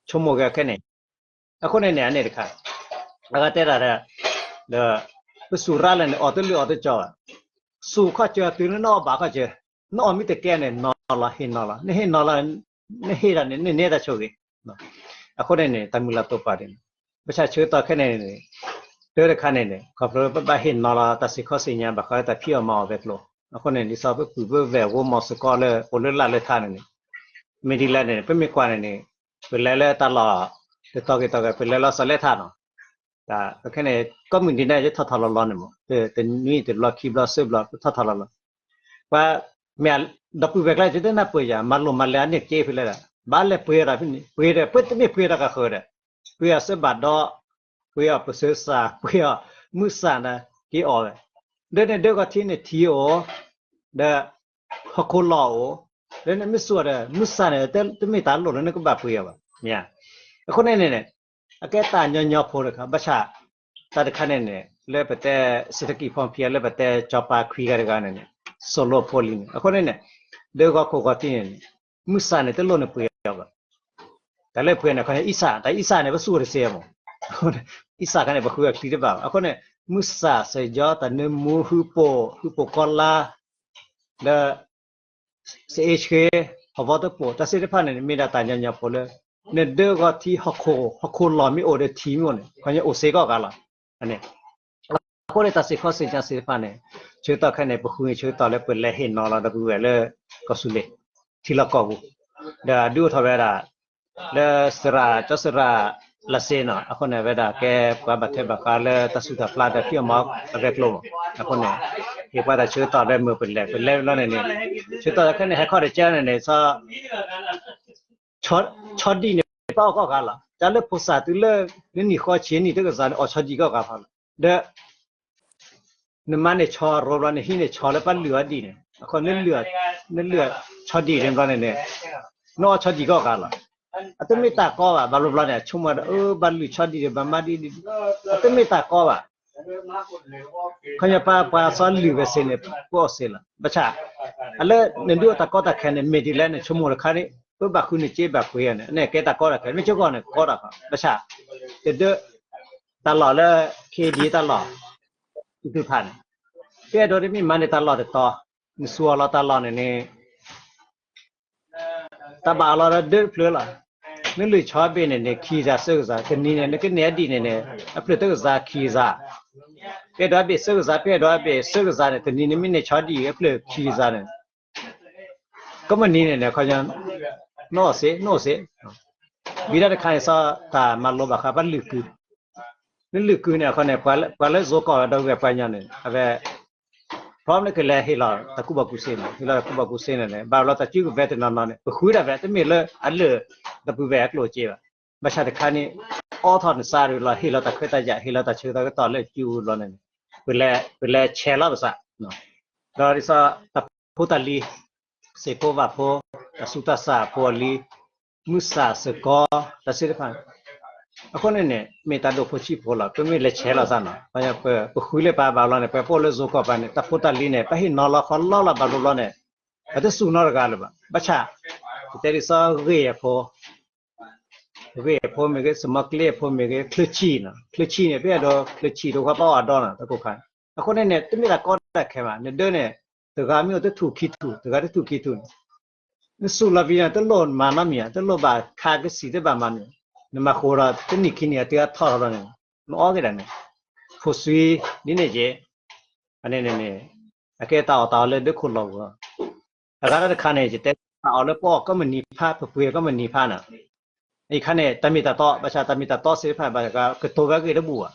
ဆိကမိၣ်က့ၤခဲန့ၣ် အဃိန့ၣ်န့ၣ် အန့ၣ်တခါ အဂၤတဲဒၣ်ဒီး ဒီး ပစူၢ်ရၣ်လဲၣ်န့ၣ် အီၣ်တလၢအီၣ်တကီဘၣ် စူၢ်ခီၣ်စၢၤတုၤလၢနအီၣ်ဘၣ်ခီၣ်စၢၤ နအီၣ်မ့ၢ်တကဲန့ၣ် နီၤလီၤဟ့ၣ်နီၤလီၤ နဟ့ၣ်နီၤလီၤ နဟ့ၣ်တၢ်န့ၣ် နန့ၢ်တၢ်ဆိၣ်ဂ့ၤ အဃိန့ၣ်န့ၣ် တၢ်မုၢ်လၢ်တိာ်ပာ်ဒ်န့ၣ် ပဆၣ်ဆၢကတီၢ်ခဲန့ၣ်န့ၣ် တၢ်တခါန့ၣ်န့ၣ် ခီဖျိပဘၣ်ဟ့ၣ်နီၤလီၤတၢ်စ့ၢ်ကီးစ့ၢ်ညါ ဘၣ်ဃးတၢ်ဖံးအီၣ်မၤအီၣ်ဝဲၤကျိၤ အဃိန့ၣ် ဒ်သိးပပုၢ်ပဝဲၢ်ဂိၢ်မီၢ်စ့ၢ်ကီးလၢအိၣ်လၢလၢ်လၢထးန့ၣ်န့ၣ် မ့ၢ်ဒ်လဲၣ်န့ၣ် ပမ့ၢ်ကွၢ်န့ၣ်န့ၣ် ပလဲၤလၢတၢ်လီၢ် တတီၤဂ့ၤတီၤဂ့ၤ ပလဲၤလီၤစီၤလဲထးနီၤ တၢ်ခဲန့ၣ် ကိးမုၢ်နံၤဒဲး ယထီၣ်ထီၣ်လီၤလီၤန့ၣ်မး တနွံတဘျီခံဘျီသၢဘျီ ပထီၣ်ထီၣ်လီၤလီၤ ပှၤ မ့ၢ် ဒီပုၢ်ဝဲၢ်ကျါ ယတနၢ်ပၢၢ်ယၤ မၤလိာ်မၤလဲအန့ၣ်က့ဖဲလဲၣ်ဒီး ဘၣ်လဲၤပှ့ၤဒီးဖဲန့ၣ် ပှ့ၤဒီး ပှ့ၤတမ့ၢ်ပှ့ၤဒီးကဃၢၤဒီး ပှ့ၤအီၤစၢဘၣ်ဒီး ပှ့ၤအီၤပစၢစၢ် ပှ့ၤအီၤမုၢ်ဆၣ်န့ၣ် က့ၤအီၣ်ဝဲ, ဒီးန့ၣ်ဒၢဂီၤထံန့ၣ်ထံအိၣ်, ဒီး ဟီၣ်ခိၣ်လီၢ်အိၣ်, ဒီးနမ့ၢ်စူၢ်အီၤဒီး မုၢ်ဆၣ်န့ၣ် တမ့ၢ်တၢ်လိၣ်လၢနကဘၣ်ပှ့ၤအီၤဘၣ်, မ့ၢ်ဧါ. အဃိန့ၣ်န့ၣ်န့ၣ် အကဲတၢ်ညီညီဖိတခါ ဘၣ်ဆၣ် တၢ်တခါန့ၣ်န့ၣ် လၢပတဲ เศรษฐกิจพอเพียง လၢပတဲစီၤပၤခွံဂၤတဂၤန့ၣ်န့ၣ် စိၢ်လိဖိလံန့ၣ် အဃိန့ၣ်န့ၣ် ဒၢဂီၤခိၣ်ဂီၤထံန့ၣ်န့ၣ် မုၢ်ဆၣ်န့ၣ် တလိၣ်နပှ့ၤအီၤဘၣ်. တၢ်လၢပှ့ၤန့ၣ် ခီအံၣ်စၢ် တၢ်အံၣ်စၢ်န့ၣ် ပစူၢ်တစဲးမး, အံၣ်စၢ်ခါန့ၣ် ပဃုအချံတဘၣ်ဘၣ်. အဃိန့ၣ် မုၢ်ဆၣ် စၢၤယီ တၢ်နၢမူ ဟုပိာ် ဟုပိာ်ကီလါ ဒီး စအ့ဆှ့ ဟီၣ်ဝီတပိာ် တၢ်သ့ၣ်တဖၣ်န့ၣ် မ့ၢ်ဒၣ်တၢ်ညီညီဖိလၢ နဒၢဂီၤထံဟီၣ်ခိၣ် ဟီၣ်ခိၣ်လီၢ်မ့ၢ်အိၣ်ဒီးထံမ့ၢ်အိၣ်န့ၣ် ခီညီအိၣ်စ့ၢ်ကီးဂၤလီၤ. အဃိန့ၣ် တၢ်စ့ၢ်ကီးစ့ၢ်ကီးသ့ၣ်တဖၣ်န့ၣ် ဆၢကတီၢ်ခဲအံၤန့ၣ် ပဃုဆၢကတီၢ်လၢပလဲၤဟ့ၣ်နီၤလီၤဒီပုၢ်ဝဲၢ်လၢ ကီၢ်သူလ့ၤ ထံလီၢ်ကီၢ်ပူၤ ဒီးဒုးအိၣ်ထီၣ်ဝဲဒၣ် လၢသရၣ် ကၠီသရၣ် လၢစ့နီၤ အဃိန့ၣ် ဝဲဒၣ်ကဲပှၤဘၣ်ထွဲဘၣ်ဃးလၢတၢ်ဆူးတၢ်ပျၢ်ဒီး ဖံးအီၣ်မၤအီၣ်အဂဲၤကျိၤမး အဃိန့ၣ် ဟ့ၣ်ပှၤတၢ်ဆၢကတီၢ်လၢမုာ်ပလဲၤ ပလဲၤဘျီန့ၣ်န့ၣ် ဆၢကတီၢ်ခဲအံၤန့ၣ် ဟဲခီၣ်တကၢန့ၣ်န့ၣ် ဆီဒံၣ်န့ၣ် ပၣ်အီၣ်ကီၢ်ဂၤလီၤ. တၢ်လၢဖိစၢ်တုၤလၢ နနံၣ်ဃီဆံနံၣ်တကစၢ်န့ၣ် အီၣ်ဆီဒံၣ်ကီၢ်ဂၤဖးလီၤ. ဒီး နမါန့ၣ်ဆီရိဘျီန့ၣ် ဟံးန့ၢ်ဆီလၢပၢ်လုၢ်အီၤဒံၣ်န့ၣ် အဃိ နလုၢ်ဆီဒံၣ်န့ၣ်ဘျီန့ၣ်န့ၣ် နအီၣ်ဆီဒံၣ်ကီၢ်ဂၤလီၤ. အတမ့ၢ်တၢ်ကီဘၣ် ဘၣ်ဘျီဘျီန့ၣ် ဆိကမိၣ်ဒီး အၢ ဘၣ်လုၢ်ဆီဒံၣ်ဒီး ဘၣ်မၤဒ်ဒ် အတမ့ၢ်တၢ်ကီဘၣ်. ခီညီပှၤပှၤဆီလုၢ်ဝဲစ့န့ၣ် ပအီၣ်စ့လီၤ. ဘၣ်ဆၣ် အလၢနဒုးအီၣ်တၢ်ကီတၢ်ခဲန့ၣ် မ့ၢ်ဒ်လဲၣ်န့ၣ် ဆိကမိၣ်တခါန့ၣ် ပဘၣ်ဃုနစ့ဘၣ်ပှ့ၤအီၤန့ၣ် အန့ၣ်ကဲတၢ်ကီတၢ်ခဲ မ့ၢ်ကၠိကီၢ်န့ၣ် ကီတၢ်ကီ ဘၣ်ဆၣ် တဒၢ တၢ်လီၢ်လၢ ခ့ဒံတၢ်လီၢ် သ့ၣ်တဖၣ်န့ၣ် ပအဲၣ်ဒိးတမ့ၢ်မၤန့ၢ်တၢ်လီၢ်တတီၤ နစူၢ်အီၤလီၤတၢ်လီၢ်န့ၣ်န့ၣ် တၢ်ဘၣ်အလီၢ်ဒီးဒၢတဖျၢၣ်လီၤ. နလုၢ်ဆီဘ့ၣ်န့ၣ်န့ၣ် ခံစၤသၢကစၤ တနံၤန့ၣ် နကန့ၢ်အဒံၣ်န့ၣ်န့ၣ် အဖျၢၣ်တကစၤခံစၤ ပအဲၣ်ဒိးအဘ့ၣ်သၢကစၤ ပအဲၣ်ဒိးအဘ့ၣ်သၢကစၤန့ၣ် တနံၤန့ၣ်မ့ၢ်န့ၢ်ဆီဒံၣ်အဖျၢၣ်ခံစၤန့ၣ် ကမနံၤန့ၣ်န့ၣ် ခီညီ နအီၣ်စ့ နအီၣ်စ့ ဘံၣ်တၢ်တခါန့ၣ် စီၤတၢ်မၤလိဘၣ်ဃးပှၤလုၢ်ကု နလုၢ်ကုန့ၣ် အခီန့ၣ် ပှၤလၢယိၤကီၢ်ဒီပုၢ်ဝဲၢ်ပှၤကညီန့ၣ် အဝဲ problem န့ၣ် ကလဲၤဟ့ၣ်လီၤတၢ်ကူၣ်ဘၣ်ကူၣ်သ့န့ၣ် ဟ့ၣ်လီၤတၢ်ကူၣ်ဘၣ်ကူၣ်သ့န့ၣ်န့ၣ် ဘၣ်လီၤတၢ်စုကဝဲၤတနီၤနီၤန့ၣ် ပဃုဒၣ်ဝဲ တမ့ၢ်လၢအလၢာ်ဒီပုၢ်ဝဲၢ်အကျိၣ်စ့ဘၣ်. ဘၣ်ဆၣ်တခါန့ၣ် အိးထီၣ်နသးဒ်လီၤ ဟ့ၣ်လီၤတၢ်ခွဲးတၢ်ယာ် ဟ့ၣ်လီၤတၢ်ဆၢကတီၢ်ကတီၢ်လၢစုပူၤလီၤန့ၣ် ပလဲၤဆဲးလီၤပသး ဒီးဒ်သိးတၢ်ဖိတၢ်လံၤ စ့ၢ်ဖိဝၣ်ဖိ တၢ်ဆူးတၢ်ဆါအဖိအလံၤ မုၢ်ဆၣ်စ့ၢ်ကီး တၢ်သ့ၣ်တဖၣ် အဃိန့ၣ်န့ၣ် မ့ၢ်တၢ်ဒိၣ်ဖိဆံးဖိလီၤ ပမ့ၢ်လဲၤဆဲးလီၤသးနီၤ ပဃုလၢပှၤဘၣ်လီၤန့ၣ် ပှၤပအိၣ်လၢယိၤကီၢ်ပှၤန့ၣ် တၢ်ဖိတၢ်လံၤန့ၣ် ပဟ့ၣ်နီၤလီၤဃီလီလီၤဘၣ်ဘျီဘျီန့ၣ် ပတစူၢ်နီတဂၤလၢၤဘၣ် ဘၣ်ဆၣ် ပတဲဒ်သိးဂ့ၢ်အဖိ ဂ့ၢ်အဖိမ့ၢ်ဂ့ၤ စမီကျ့အဖိမ့ၢ်ဂ့ၤ ချၢဆံၣ်နီၤ ချၢဆံၣ်န့ၣ် ပအဲၣ်ဒိးချၢဆံၣ်တခီပအီၣ်အဒီနီၤ တကိးခါ အဃိန့ၣ်န့ၣ် တမ့ၢ်တၢ်ကီတၢ်ခဲဘၣ် နဒၢန့ၣ် တဂၤမ့ၢ်အိၣ်တထူၣ်ခံထူၣ် တဂၤတထူၣ်ခံထူၣ်န့ၣ် နစူၢ်လီၤပံၤန့ၣ် တလိၣ်မၤနီတမံၤ တလိၣ်ဘၣ်ခးကစံၣ်တဘၣ်မၤန့ၣ် နမၤဃိဒီး တနံၣ်ခံနံၣ်အတၢ်ထီၣ်ထီၣ်လီၤန့ၣ် နအီၣ်က့ၤဒၣ်န့ၣ် ဖိစွံ ဒ်န့ၣ်က့ၤ အန့ၣ်န့ၣ်န့ၣ် အကဲတၢ်အီၣ်တၢ်အီလၢဒၢခိၣ်လီၢ်ပူၤလီၤ အဂၤတၢ်တခါန့ၣ် ယတဲတၢ်အီၣ်လၢပအီၣ်ကိးမုၢ်နံၤဖး ပပှ့ၤကိးမုၢ်နံၤဖးန့ၣ် အံၤခါန့ၣ် တၢ်မ့ၢ်တၢ်တီ ဘၣ်ဆၣ်တၢ်မ့ၢ်တၢ်တီသ့ၣ်တဖၣ် ဘၣ်ကတိၤဝဲဂ့ၢ်တဘူၣ်ဘၣ်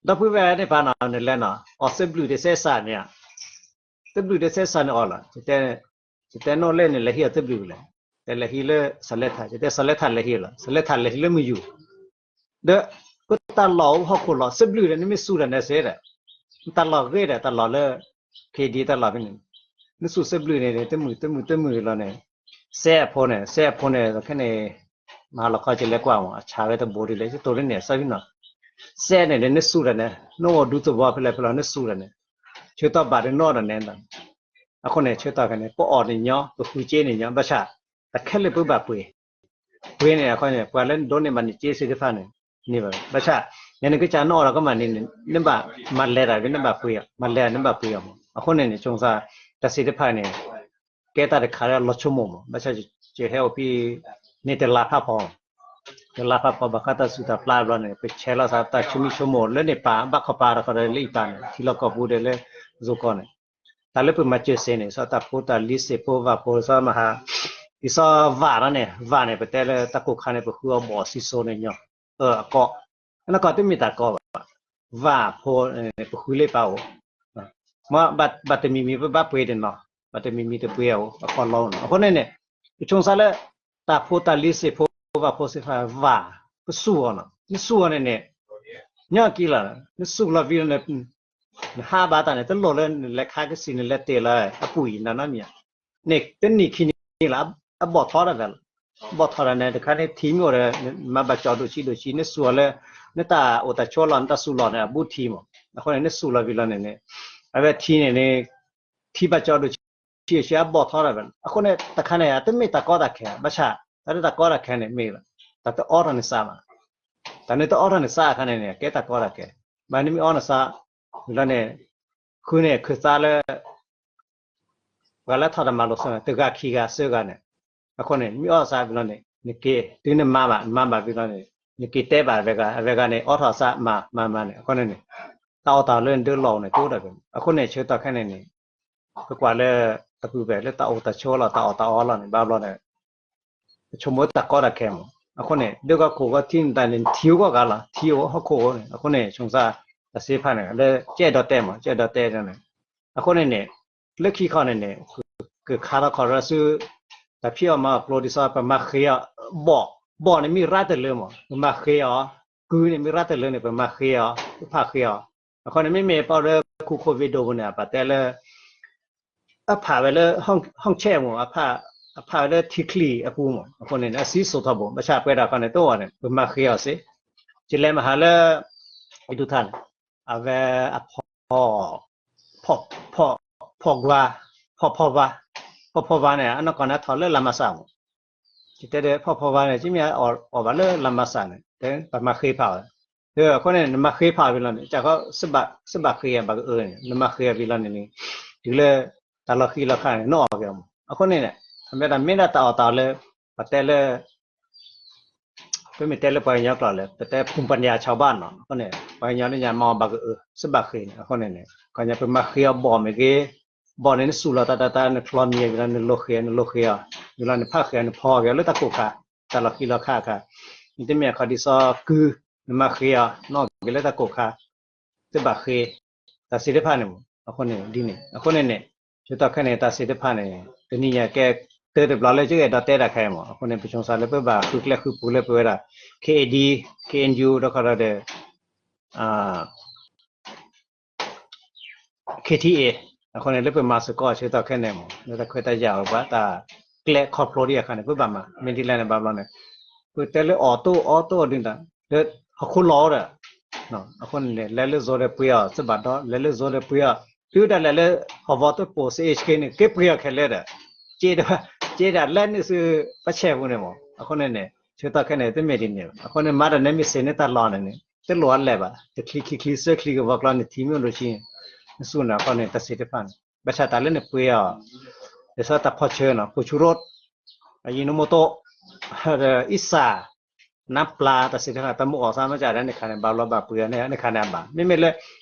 ဒီပုၢ်ဝဲၢ်န့ၣ်ပာ်နီၤ နလဲၤနီၤ အီၣ်သဘျုးတစဲးစးန့ၣ် သဘျုးတစဲးစးန့ၣ်အီၣ်လီၤ ယတဲ ယတဲနီၣ်လဲၣ်န့ၣ် လဲၤဟံးအီၣ်သဘျုးလဲၣ် တဲလဲၤဟံးလၢစီၤလဲထၣ် ယတဲစီၤလဲထၣ်လဲၤဟံးလၢမုၢ်ယူၤ ဒီး ပတၢ်လီၢ်အိၣ်ဟီၣ်ခိၣ်လီၤ သဘျုးဒီး နမ့ၢ်စူၢ်တၢ်န့ၣ်စ့ဒီး တၢ်လီၢ်ဂ့ၤဒီး တၢ်လီၢ်လၢ ခ့ဒံတၢ်လီၢ်ဖဲန့ၣ် နစူၢ်သဘျုးန့ၣ်န့ၣ် တမုာ်တမုာ်တမုာ်လီၤန့ၣ် စဲအဖိန့ၣ် စဲအဖိန့ၣ် ခဲန့ၣ် မၤလီၤခီကလဲၤကွၢ်မး အဆၣ်ဝဲတဘိဒ်လဲၣ် ယတိၢ်လၢန့ၣ် စးဖံနီၤ စဲန့ၣ်ဒီး နစူၢ်တၢ်န့ၣ် နအိၣ်ဒူသဝီဖဲလဲၣ်ဖဲလဲၣ် နစူၢ်တၢ်န့ၣ် ဆၢကတီၢ်ဘၣ်ဒီးနအီၣ်တၢ်န့ၣ် အဃိန့ၣ် ဆၢကတီၢ်ခဲန့ၣ် ပအီၣ်န့ၣ်ညီ ပဃုစ့န့ၣ်ညီ ဘၣ်ဆၣ် တၢ်ခဲလၢာ်ပဘၣ်ပှ့ၤ ပှ့ၤန့ၣ်အခီန့ၣ် ပှၤလၢနဒိးန့ၢ်ဘၣ်န့ၢ်စ့သ့ၣ်တဖၣ်န့ၣ် န့ၢ်ဘၣ် ဘၣ်ဆၣ် နဲနကစၢ်နအီၣ်ဒီးကမၣ်န့ၣ် နဘၣ်မၤလဲၤတၢ် နဘၣ်ပှ့ၤအီၤ မၤလဲၤနဘၣ်ပှ့ၤအီၤမး အဃိန့ၣ်န့ၣ် ဆိမိၣ်သး တၢ်သ့ၣ်တဖၣ်န့ၣ် ကဲတၢ်တခါလၢလီၤဆိကမိၣ်မး ဘၣ်ဆၣ် ယဟဲအိၣ်ဖဲ န့ၣ်တလါဖးဖီ တလါဖးဖီ ဘၣ်ဃးတၢ်ဆူးတၢ်ပျၢ်ဘျီန့ၣ် ပဆဲးလီၤသးတၢ်ဆိမိၣ်ဆိကမိၣ်လၢန့ၣ်ပာ် ဘၣ်ခီပာ်တခီဒီးလၢအံၤပာ်န့ၣ် ထံလီၢ်ကီၢ်ပူၤဒီးလၢယိၤကီၢ်န့ၣ် တၢ်လၢပမၤစၢၤစ့န့ၣ် စီၤတၢ်ဖိတၢ်လံၤစ့ဖိဝၣ်ဖိ စီၤမဟါ ဒ်စီၤဝၣ်လီၤန့ၣ် ဝၣ်န့ၣ် ပတဲလၢတၢ်ကိၢ်ခါန့ၣ် ပဃုအီၤဘီၣ်စံစိန့ၣ်ညီ အၢ အကီၢ် အနီၢ်ကီၢ်တမ့ၢ်တၢ်ကီဘၣ် ဝၣ်ဖိန့ၣ် ပဃုလၢပာ်အိၣ် မ့ၢ်ဘၣ်တမံၤမံၤပဘၣ်ပှ့ၤတနီၤ ဘၣ်တမံၤမံၤတပှ့ၤအီၤ အကီၢ်လီၤနီၤ အဃိန့ၣ်န့ၣ် ပဆိမိၣ်သးလၢ တၢ်ဖိတၢ်လံၤစ့ဖိဝၣ်ဖိသ့ၣ်တဖၣ် ဝၣ် ပစူၢ်အီၤနီၤ နစူၢ်အီၤန့ၣ်န့ၣ် နကညီက့ၤလီၤ, နစူးလီၤဝံၤလီၤန့ၣ်, နဟးဘၣ်တၢ်န့ၣ် တလိၣ်လၢနလဲၤခါကစံး နလဲၤတဲာ်လၢအပူၤအံၤ နနီတမံၤဧါ, န့ၣ်တနံၣ်ခံနံၣ်လီၤ, အဘီၣ်ထီတၢ်ဖဲလီၤ, ဘီၣ်ထီတၢ်န့ၣ် တခါန့ၣ်ထံမ့ၢ်အိၣ်ဒီး မၤဘၣ်ကၠီဒိၣ်ဆံးဒိၣ်ဆံး နစူးအီၤလၢ နတၢ်အိၣ်တၢ်ဆိးလီၤ နတၢ်စူးလီၤန့ၣ် အဘူးထံမး, အဃိန့ၣ် နစူးလီၤဝံၤလီၤန့ၣ်န့ၣ်, အဝဲထံန့ၣ်န့ၣ် ထံဘၣ်ကၠီဒိၣ်ဆံးဒိၣ်ဆံး အဘီၣ်ထီတၢ်ဖဲလီၤ, အဃိန့ၣ် တခါန့ၣ် တမ့ၢ်တၢ်ကီတၢ်ခဲ, ဘၣ်ဆၣ် တၢ်လၢတၢ်ကီတၢ်ခဲန့ၣ်မ့ၢ်လီၤ, တၢ်တအီထီၣ်န့ၣ်စးမး, တၢ်န့ၣ်တအီထီၣ်န့ၣ်စးအခါန့ၣ်န့ၣ် ကဲတၢ်ကီတၢ်ခဲ, မ့ၢ်နမ့ၢ်အီနစး, ဝံၤလီၤန့ၣ်, ဃုန့ၣ်ခၢၣ်သးလၢ ပှၤလၢထီၣ်တၢ်မၤလိစၢၤ တဂၤခံဂၤသၢဂၤန့ၣ်, အဃိန့ၣ် မ့ၢ်အီစးဝံၤလီၤန့ၣ် နက့ၤ တုၤနမၤဘၣ် နမၤဘၣ်ဝံၤလီၤန့ၣ် နက့ၤတဲဘၣ်အဝဲဂၤ အဝဲဂၤန့ၣ် အီထီၣ်စးမၤမၤမၤန့ၣ် အဃိန့ၣ်န့ၣ်, တၢ်အီၣ်တၢ်အီလၢနဒၢလီၢ်အိၣ်န့ၣ် ကအိၣ်ဒီးဖဲန့ၣ်, အဃိန့ၣ် ဆၢကတီၢ်ခဲန့ၣ်န့ၣ်, ပကွၢ်လၢ တပူၤဖဲလၢတၢ်အိၣ်တၢ်ဆိးလီၤ တၢ်အီၣ်တၢ်အီလီၤန့ၣ် ဘၣ်ဘျီန့ၣ် ပဆိကမိၣ်တၢ်ကီတၢ်ခဲမး, အဃိန့ၣ် ဒၢကီၢ်ခိၣ်ကီၢ်ထံန့ၣ်တၢ်န့ၣ် ထံအိၣ်ကီၢ်ဂၤလီၤ ထံအိၣ်ဟီၣ်ခိၣ်အိၣ်န့ၣ် အဃိန့ၣ် ဆိမိၣ်သး တၢ်သ့ၣ်တဖၣ်န့ၣ် လၢကအဲၣ်ဒိးတဲမး ကအဲၣ်ဒိးတဲန့ၣ်, အဃိန့ၣ်န့ၣ်, လၢခံခီန့ၣ်န့ၣ်, ကခါထီၣ်ခီရၢဆူ တၢ်ဖံးအီၣ်မၤအီၣ်ကျိဒ်သိး ပမၤဃ့အီၤ, ဘီၣ်, ဘီၣ်န့ၣ်မ့ၢ်ရၣ်တလၢမး ပမၤဃ့အီၤ, ကုန့ၣ်မ့ၢ်ရၣ်တလၢန့ၣ် ပမၤဃ့အီၤ ပဖးဃ့အီၤ, အဃိန့ၣ် မ့မ့ၢ်ပီၣ်လၢ ခူ COVID ဒိၣ်ပူၤန့ၣ် ပတဲလၢ အဖးဝဲလၢ ဟီၣ်ဆဲးမး အဖးဝဲလၢထံချံအပူၤမး အဃိန့ၣ် အစံၣ်စိၤထီဘိ ဘၣ်ဆၣ်ပှဲၤဒၣ်ခီန့ၣ် တအိၣ်ဘၣ်န့ၣ် ပမၤဃ့အီၤစ့ၢ်, ယလဲၤမဟါလၢ အဒူၣ်ထၣ်န့ၣ် အဝဲအဖီ ဖီ ဖီကွၢ် ဖီဖီဝါ ဖီဖီဝါန့ၣ် အနီၢ်ကီၢ်န့ၣ်ထီၣ်လၢလါမးစးမး, ယတဲဒီးဖီဖီဝါန့ၣ် ကမ့ၢ်အီၣ်ဘၣ်လၢလါမးစးန့ၣ် ပမၤဃ့ဖးအီၤ, အဃိန့ၣ် နမၤဃ့ဖးအီၤဝံၤလီၤန့ၣ် ကစၢ်ခီ စဘၣ်ဃ့အီၤဘၣ်ကအၢန့ၣ် နမၤဃ့အီၤဝံၤလီၤန့ၣ်န့ၣ် တုၤလၢ တၢ်လီၤဃံလီၤခါန့ၣ် နအီၣ်က့ၤအီၤမး အဃိန့ၣ်န့ၣ် အမ့ၢ်ဒၣ်မ့ၢ်ဒၣ်တၢ်အီၣ်တၢ်အီလၢ ပတဲလၢ ပမ့ၢ်တဲလၢပှၤကညီကျိာ်လၢ ပတဲ ภูมิปัญญาชาวบ้าน နီၤ အဃိန့ၣ် ပှၤကညီလၢညါမၤအီၤဘၣ်ကအၢ စဘၣ်ဃ့န့ၣ် အဃိန့ၣ်န့ၣ် ခီညါပမၤဃ့အီၤဘီၣ်မ့ၢ်ဂ့ၤ ဘီၣ်န့ၣ်နစူးလီၤတၢ်တၢ်တၢ် နချီမံၤဝံၤလီၤ နလိၤဃ့ နလိၤဃ့အီၤ ဝံၤလီၤနဖးဃ့ နဖီက့ၤလၢတၢ်ကိၢ်ခါ တၢ်လီၤဃံလီၤခါအခါ နတမ့ၢ်အခီဒ်သိးကု နမၤဃ့အီၤ နအီၣ်က့ၤလၢတၢ်ကိၢ်ခါ တဘၣ်ဃ့ တၢ်သ့ၣ်တဖၣ်န့ၣ်မး အဃိန့ၣ်ဒ်န့ၣ် အဃိန့ၣ်န့ၣ် ဆၢကတီၢ်ခဲန့ၣ် တၢ်သ့ၣ်တဖၣ်န့ၣ် တနံၤညါကဲ တၢတဘျီလၢယအဲၣ်ဒိးတဲတၢ်ခဲအံၤမး အဃိန့ၣ် ပဆိမိၣ်သးလၢပဘၣ်ဃုကျဲဃုပူၤလၢပဝဲဒၣ် KAD KNU ဒီးခီဒီး KTA အဃိန့ၣ် လၢပမၤစ့ၢ်ကီးဆၢကတီၢ်ခဲန့ၣ်မး လၢတၢ်ခွဲးတၢ်ယာ်အပှၤတၢ်ကျဲခီဖျိဒံးအခါန့ၣ် ပဘၣ်မၤ မ့ၢ်ဒ်လဲၣ်န့ၣ် ဘၣ်ဘျီန့ၣ် ပတဲလၢအီၣ်တိၢ်အီတိၢ်ဒ်န့ၣ် လၢဟီၣ်ခိၣ်လီၤဒီး အဃိန့ၣ် လဲၤလၢယိၤဒီးပှ့ၤအီၤ စဘၣ်ဒီး လဲၤလၢယိၤဒီးပှ့ၤအီၤ တုၤဒၣ်လဲာ်လၢ ဟီၣ်ဝီတပိာ် စ့ၣ်အ့ၣ်က့န့ၣ် က့ၤပှ့ၤအီၤခဲလၢာ်ဒီး က့ၤဒၣ် က့ၤဒၣ်လဲၤနုာ်ဆူပဆဲးပူၤန့ၣ်မး အဃိန့ၣ်န့ၣ် ဆၢကတီၢ်ခဲန့ၣ် တမ့ၢ်ဒ်န့ၣ် အဃိန့ၣ် မၤတၢ်နဲမ့ၢ်စ့ၢ်န့ၣ်တၢ်လီၢ်န့ၣ်န့ၣ် တလိၣ်အလဲၢ်ဘၣ် တချံခံချံသၢချံကဝီၤကျီန့ၣ် ထံမ့ၢ်အိၣ်ဒိၣ်ဆံ နစူၢ်န့ၣ် အဃိန့ၣ် တၢ်သ့ၣ်တဖၣ်န့ၣ် ဘၣ်ဆၣ်တၢ်လၢနပှ့ၤအီၤ ဒ်သိးတၢ်ဖီၣ်ဆၢနီၤ ပူၤဆူရိ အယံၤနမိၢ်တိ အံစၢ် နါပျၢ် တၢ်သ့ၣ်တဖၣ် တၢ်မုၢ်အီၣ်သးမ့ၢ်ကၢ်ဒၣ်န့ၣ်ခါန့ၣ် ဘၣ်ဘျီဘၣ်ပှ့ၤအီၤန့ၣ် န့ၣ်ခါန့ၣ်အဘၣ် မ့မ့ၢ်လၢ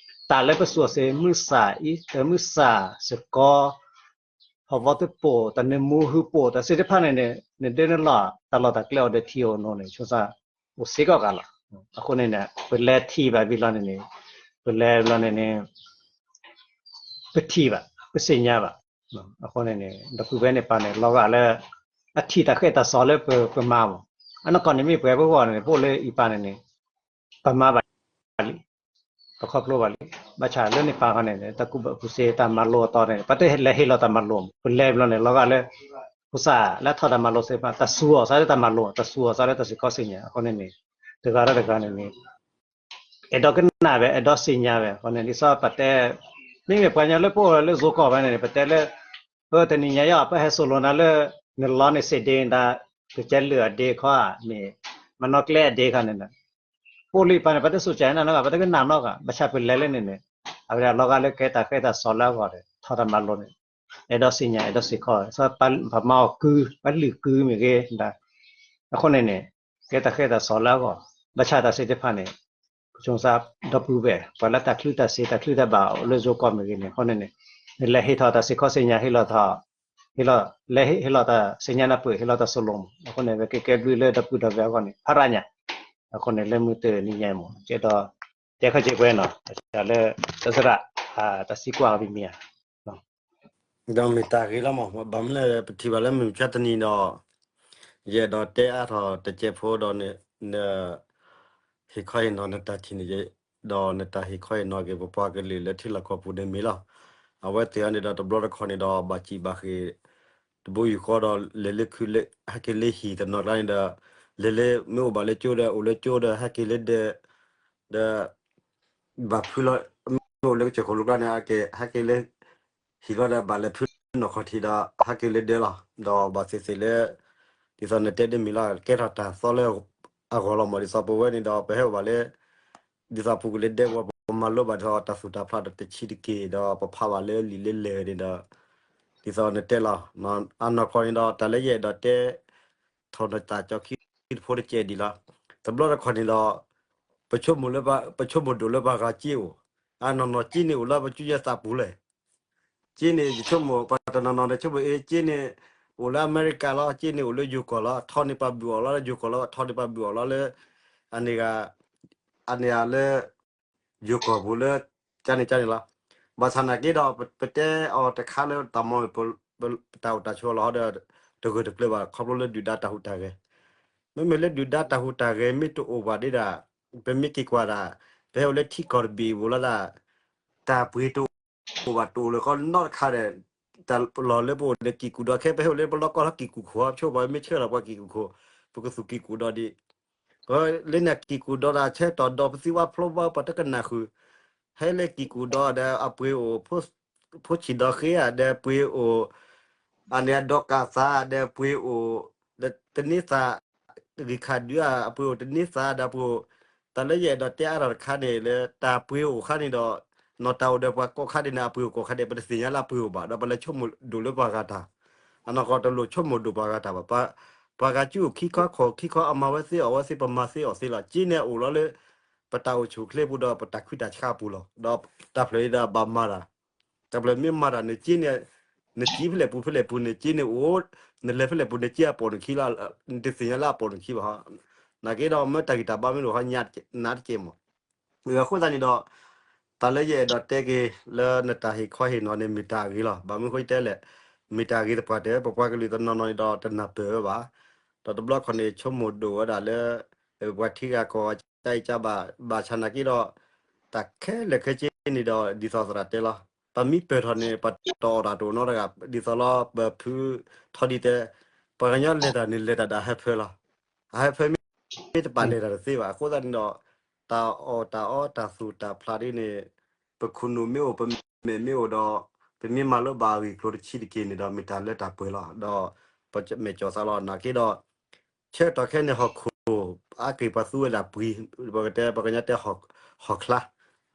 တၢ်လၢပစူးစ့ၢ် မုၢ်ဆၣ် အံ မုၢ်ဆၣ် စ့ၢ်ကီး ဟီၣ်ဝီတပိာ် တၢ်နၢမူဟူပိာ် တၢ်သ့ၣ်တဖၣ်န့ၣ်န့ၣ် နဒၢနလီၢ် တၢ်လီၢ်တၢ်ကျဲအိၣ်ဒီးထံအိၣ်နိန့ၣ် ဆိမိၣ်သး အိၣ်စ့ၢ်ကီးဂၤလီၤ အဃိန့ၣ်န့ၣ် ပလဲၤထံၣ်ဘၣ်ဝံၤလီၤန့ၣ်န့ၣ် ပလဲၤလီၤန့ၣ်န့ၣ် ပထံၣ်ဘၣ် ပသ့ၣ်ညါဘၣ် အဃိန့ၣ်န့ၣ် ဒီပုၢ်ဝဲၢ်န့ၣ်ပၢ်န့ၣ် လီၤဂာ်လၢ အထံၣ်တၢ်ဃဲၣ်တၢ်စီၤလၢပမၤမး အနီၢ်ကီၢ်န့ၣ်မ့ၢ်ပှဲၤပဂီၢ်န့ၣ် ပအိၣ်လၢအံပၢ်န့ၣ်န့ၣ် ပမၤဘၣ်လံ ပခီဖျိဘၣ်လံ ဘၣ်ဆၣ်လၢန့ၣ်ပၢ်ခီန့ၣ် တၢ်ကူၣ်ဘၣ်ကူၣ်သ့ တၢ်မၤလိအသီန့ၣ် ပတလဲၤဟ့ၣ်လီၤတၢ်မၤလိ ပလဲၤဘျီန့ၣ် လီၤဂာ်လၢ ဖိသၣ်လၢထီၣ်တၢ်မၤလိသ့ၣ်တဖၣ် တၢ်စူၤအီၤသးလၢတၢ်မၤလိ တၢ်စူၤအီၤသးလၢတၢ်စ့ၢ်ကီးသ့ၣ်ညါ အဃိန့ၣ်န့ၣ် တဂၤဒီးတဂၤန့ၣ်န့ၣ် အဲၣ်ဒိးကနၣ်ဝဲ အဲၣ်ဒိးသ့ၣ်ညါဝဲ အဃိန့ၣ် ဒ်သိးပတဲ မ့မ့ၢ်ပှၤကညီလၢပအိၣ်လၢယိၤကီၢ်ဖဲန့ၣ်န့ၣ် ပတဲလၢ အၢ တနံၤညါအံၤ ပဟဲစိာ်လိာ်နၤလၢ နလီန့ၣ်စ့ၢ်ဒ့ဒၣ် ကကဲလၢာ်အဒ့ခီဧါ မ့ၢ် မနီၣ်ကျဲအဒ့ခီန့ၣ် ပအိၣ်လၢအံပၢ်န့ၣ် ပတစိာ်ကဲနၤနီတဂၤ ပတကနၣ်နီတဂၤ ဘၣ်ဆၣ်ပလဲၤလၢန့ၣ်န့ၣ် အဝဲဒၣ်လီၤဂာ်လၢကဲတၢ်ဃဲၣ်တၢ်စီၤလၢအဂီၢ်ဒီး ထီၣ်တၢ်မၤလိန့ၣ် အဲၣ်ဒိးသ့ၣ်ညါ အဲၣ်ဒိးစ့ၢ်ကီး ပမၤအီၤကု ပလုၢ်ကုမ့ၢ်ဂ့ၤ အဃိန့ၣ်န့ၣ် ကဲတၢ်ဃဲၣ်တၢ်စီၤလၢအဂီၢ် ဘၣ်ဆၣ်တၢ်သ့ၣ်တဖၣ်န့ၣ် ပဆိမိၣ်သးဒီပုၢ်ဝဲၢ် ပှၤလၢတၢ်ချုးတၢ်စ့ တၢ်ချုးတၢ်ဘၣ်အိၣ်လၢယိၤကီၢ်မ့ၢ်ဂ့ၤန့ၣ် အဃိန့ၣ်န့ၣ် နလဲၤဟ့ၣ်ထီၣ်တၢ်စ့ၢ်ကီးသ့ၣ်ညါ ဟ့ၣ်လီၤထီၣ် ဟ့ၣ်လီၤ လဲၤဟ့ၣ်လီၤတၢ်သ့ၣ်ညါနၢ်ပၢၢ် ဟ့ၣ်လီၤတၢ်စိၢ်လိာ်မး အဃိန့ၣ် ဝဲကဲကဲဘျုးလၢဒီပုၢ်ဒီဝဲၢ်အဂီၢ်န့ၣ် ဖးရၣ်ညါ အဃိန့ၣ် လၢမုၢ်တနံၤညါမး ကဲဒီး တဲခီၣ်က့ၤပှဲၤနီၤ တၢ်လၢ တၢ်သရၣ် တၢ်သံကွၢ်အီၤမံၤမံၤဧါ ဒီးမ့ၢ်တၢ်ဂ့ၤလီၤမး ဘၣ်မနုၤလဲၣ် ပထံၣ်ဘၣ်လၢမုၢ်မဆါတနံၤဒီး ယအဲၣ်ဒိးတဲအါထီၣ်တစဲးဖိဒီး ဟ့ၣ်ခီဟ့ၣ်နီၤနတၢ်ထံၣ်န့ၣ် ယ ဒီးနတၢ်ဟ့ၣ်ခီဟ့ၣ်နီၤက့ၤ ပပှၤကလုာ်လၢထံလီၢ်ကီၢ်ပူၤန့ၣ်မ့ၢ်လီၤ. အဝဲသ့ၣ်အံၤန့ၣ်ဒီးတဘျီတခီၣ်န့ၣ်ဒီး ဘၣ်စံၣ်ဘၣ်ဃ့ၢ် တဘိယူၢ်ဃီဒီး လဲၤလၢခုလၢ ဟဲက့ၤလၢဟံၣ်တနီၤကျါန့ၣ်ဒီး လဲၤလၢမ့ၢ်အိၣ်ဘၣ်လၢကၠိဒီး အိၣ်လၢကၠိဒီး ဟဲက့ၤလၢဒဲး ဒီး ဘၣ်ဖုးလီၤ မ့ၢ်အိၣ်လၢကစၢၢ်ခိၣ်လိၤကျါန့ၣ် အက့ၤဟဲက့ၤလၢ ဟံၣ်လီၤဒီး ဘၣ်လဲၤဖုးနီၢ်ခီၣ်ထံးဒီး ဟဲက့ၤလၢဒဲးလီၤ. ဒီးဘၣ်သ့ၣ်သ့ၣ်လၢ ဒ်သိးနတဲဒ်မ့ၢ်လီၤ ကဲထီၣ်တၢ်သီလၢအဂီၢ်လီၤမး ဒ်သိးပဝဲန့ၣ်ဒီး ပဟဲအိၣ်ဘၣ်လၢ ဒ်သိးပူၤကွံာ်လၢဒဲးဝဲ ပမၤလိဘၣ်ဒီးတၢ်သူၣ်တၢ်ဖျးဒီးတဆံးတက့ၢ်ဒီး ပဖးဘၣ်လၢလံာ်လၢလဲၢ်န့ၣ်ဒီး ဒ်သိးနတဲလီၤ အနီၢ်ကီၢ်န့ၣ်ဒီး တၢ်လၢယအဲၣ်ဒိးတဲ ထီၣ်နတၢ်ကၠီခံတဖိတကဲဒံးလီၤ. တဘျီတခီၣ်န့ၣ်ဒီး ပဆိကမိၣ်လၢပ ပဆိကမိၣ်ဒိၣ်လၢပှၤဂၤစ့အိၣ်, အနီၢ်နီၢ်စ့န့ၣ်အိၣ်လၢပစုယဲသးပူၤလဲၣ်. စ့န့ၣ် ယဆိကမိၣ် ပှၤတနီၤနီၤန့ၣ်ဆိကမိၣ်အ့ စ့န့ၣ် အိၣ်လၢအမဲရကၤလီၤ, စ့န့ၣ်အိၣ်လၢယိၤကီၢ်လီၤ, ထီန့ၢ်ပှၤဘုၣ်အီၣ်လီၤလၢယိၤကီၢ်လီၤ, ထီန့ၢ်ပှၤဘုၣ်အီၣ်လီၤလၢ အန့ၣ်ဂၤ အန့ၣ်ဂၤလၢ ယိၤကီၢ်ပူၤလၢ ကန့ၣ်ကန့ၣ်လီၤ. ဘၣ်ဆၣ်နာ်က့ဒီး ပတဲအီၤတခါလၢတၢ်မီၢ် ပတၢ်အိၣ်တၢ်ဆိးလီၤဟီဒီး တဂၢၢ်တကျၢၤဘၣ် ခီဖျိလၢဒုၣ်ဒါတၢ်ဟူးတၢ်ဂဲၤ, မ့မ့ၢ်လၢဒုၣ်ဒါတၢ်ဟူးတၢ်ဂဲၤမ့ၢ်တအိၣ်ဘၣ်ဒ်ဒၣ် ပမ့ၢ်က့ၤကွၢ်ဒၣ် ပဟဲအိၣ်လၢထံကီၢ်တဘ့ၣ်အပူၤလီၤဒၣ် တၢ်ပှ့ၤတအိၣ်ဘၣ်တအိၣ်လၢၤဃီနီတခါဒီး တၢ်လီၢ်လၢပအိၣ်ဒီးကံၣ်ကူၣ်ဒီးခဲ ပဟဲအိၣ်လၢပလီၢ်ကီၢ်လၢကံၣ်ကူၣ်ခိၣ် ဆိပှၤမ့ၢ်ဆှၢလီၤပှၤကံၣ်ကူၣ်ခိၣ် ပကသူၣ်ကံၣ်ကူၣ်ဒီးဒံး ပလၢန့ၣ်ကံၣ်ကူၣ်ဒီးဒၣ်ဆၢကတီၢ်ဒီး ပသံဝါဖျိဘၣ်ပှၤတကနၣ်ဃုာ်, ဟဲလၢကံၣ်ကူၣ်ဒီးဒီးအပှ့ၤအိၣ် ဖိဆံးဒီးဃ့ဧါဒီးပှ့ၤအိၣ် အန့ၣ်အဒီးကၢ်သးဒီးပှ့ၤအိၣ် ဒီးတန့သး ဂံၢ်ခးဒုးဧါ အပှ့ၤအိၣ်တန့သးဒီးပှ့ၤအိၣ် တၢ်လၢယအဲၣ်ဒိးတဲအါထီၣ်တခါန့ၣ်လၢ တၢ်ပှ့ၤအိၣ်ခါန့ၣ်ဒီး နီၢ်တၢ်အိၣ်ဒီးပှၤကိးခါဒ်န့ၣ် အပှ့ၤအိၣ်ကိးခါဒ် ပတသ့ၣ်ညါလၢအပှ့ၤအိၣ်ဘၣ် ဒီးပလဲၤဆိကမိၣ်ဒိၣ်လၢပှၤဂၤတၢ် အနီၢ်ကီၢ်တလိၣ်ဆိကမိၣ်ဒိၣ်ပှၤဂၤတၢ်ဘၣ်. ပှၤဂၤကၠူအိၣ်ခံခီခိၣ်ခံခီ အမၤဝဲသ့အီၣ်ဝဲသ့ ပမၤသ့အီၣ်သ့လီၤ. က့န့ၣ်အိၣ်လီၤလၢ ပတၢ်အိၣ်ဆူၣ်အိၣ်ချ့ပူၤဒီး ပတၢ်ခုတၢ်ဆါပူၤလီၤ. ဒီးတၢ်ဖျၢၣ်အံၤဒီးဘၣ်မၤတၢ် တၢ်ဖျၢၣ်မ့ၢ်မၤတၢ်န့ၣ် က့န့ၣ် နစံးဖဲလဲၣ်ပူၤဖဲလဲၣ်ပူၤန့ၣ် က့န့ၣ်အိၣ် နလဲၤဖဲလဲၣ်ပူၤန့ၣ် က့အပိာ်နခံလီၤ. နတသ့ၣ်ညါလၢအပိာ်နခံဘၣ်ဟီ. နာ်က့ဒီး မ့ၢ်တၢ်ဂံၢ်တၢ်ဘါမ့ၢ်တအိၣ်ဟီ နးတကဲမး. အဃိသတးန့ၣ်ဒီး တၢ်လၢယအဲၣ်ဒိးတဲက့ၤ လၢနတၢ်ဟ့ၣ်ခီဟ့ၣ်နီၤန့ၣ် မ့ၢ်တၢ်အဂ့ၤလီၤ. ဘၣ်မနုၤဃိတဲလဲၣ်, မ့ၢ်တၢ်အဂ့ၤသပှၢ်တၢၢ် ပပှၤကလုာ်တနီၤနီၤန့ၣ်ဒီး တနၢ်ပၢၢ်ဝဲဘၣ်. ဒီးတဘျီခီန့ၣ် ဆိကမိၣ်ဒိၣ်ဝဲဒၣ်လၢ ပှၤထံဂၤကီၢ်ဂၤ ကၢအံၤကၢဘၣ် ဘၣ်ဆၣ်နာ်က့ဒီး တၢ်ခဲလၢာ်ခဲဆ့န့ၣ်ဒီး ဒ်သိးသရၣ်တဲလီၤ. ပမ့ၢ်ပၢၢ်ထီၣ်န့ၣ် ပတအီၣ်တၢ်တအိၣ်နီတဂၤ ဒ်သိးလီၤ ပဖုထီဒံတဲ ပှၤကညီလဲၤတၢ်န့ၣ် လဲၤတၢ်ဒီးအဟၢဖၢလီၤ. အဟၢဖၢမ့ၢ်တပာ်လဲၤတၢ်တသ့ဘၣ်. အဃိသတးန့ၣ်ဒီး တၢ်အီၣ်တၢ်အီတၢ်သူၣ်တၢ်ဖျးဒ်န့ၣ် ပခိၣ်နူာ်မ့ၢ်အိၣ် ပမဲာ်မ့ၢ်အိၣ်ဒီး ပမ့ၢ်မၤလိဘၣ်အဂ့ၢ်အကျိၤတဆံးတက့ၢ်န့ၣ်ဒီး မ့ၢ်တၢ်လၢတၢ်ပှဲၤလီၤ. ဒီးပမဲာ်ကၠီၤသးလီၤ. နာ်က့ဒီး ဆၢကတီၢ်ခဲအံၤန့ၣ် ဟီၣ်ခိၣ် အါက့ၤပှၤသူဝဲဒၣ်ပှ့ၤ, ပကတဲ ပှၤကညီတဲ ဟီၣ်ချါ,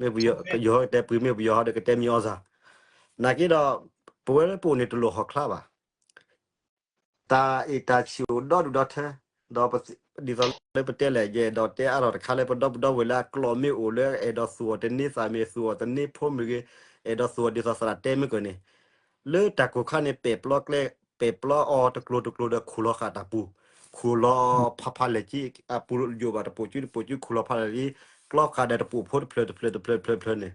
မ့ၢ်ပယီၤကတဲပှ့ၤ မ့ၢ်ပယီၤဟီဒီးကတဲမံၤအီၣ်စၢ်. နာ်က့ဒီး ပဝဲလၢပအိၣ်န့ၣ်တလိၣ်ဟီၣ်ချါဘၣ်. တၢ်အ့ၣ်တၢ်ဆံးအိၣ်ဒီဒူၣ်ဒီထၢ, ဒီးဒ်သိးလၢပတဲလဲၣ် ယအဲၣ်ဒိးတဲအါထီၣ်တခါလၢပဒီပုၢ်ဒီဝဲၢ်လၢအကျိာ်မ့ၢ်အိၣ်လၢအဲၣ်ဒိးသူၣ်အီၤတန့သးမ့ၢ်သူၣ်အီၤတန့ဖိမ့ၢ်ဂ့ၤ, အဲၣ်ဒိးသူၣ်အီၤဒ်သိးသရၣ်တဲမ့ၢ်ကန့ၣ်, လၢတၢ်ကိၢ်ခါန့ၣ် ပဲာ်ပျီကျဲ, ပဲာ်ပျီအီၤတကျိၤတကျိၤဒီးခူၣ်လီၤဃာ်တၢ်ပူၤ, ခူၣ်လီၤဖးဖးလဲၢ်က့ အပူၤယိာ်ဘၣ်တပိာ်ကၠူတပိာ်ကၠူ ခူၣ်လီၤဖးလဲၢ်လံ, ကျီဃာ်ဒီးတပိာ်ဖိတဖျၢၣ်တဖျၢၣ်တဖျၢၣ်တဖျၢၣ်တဖျၢၣ်န့ၣ်,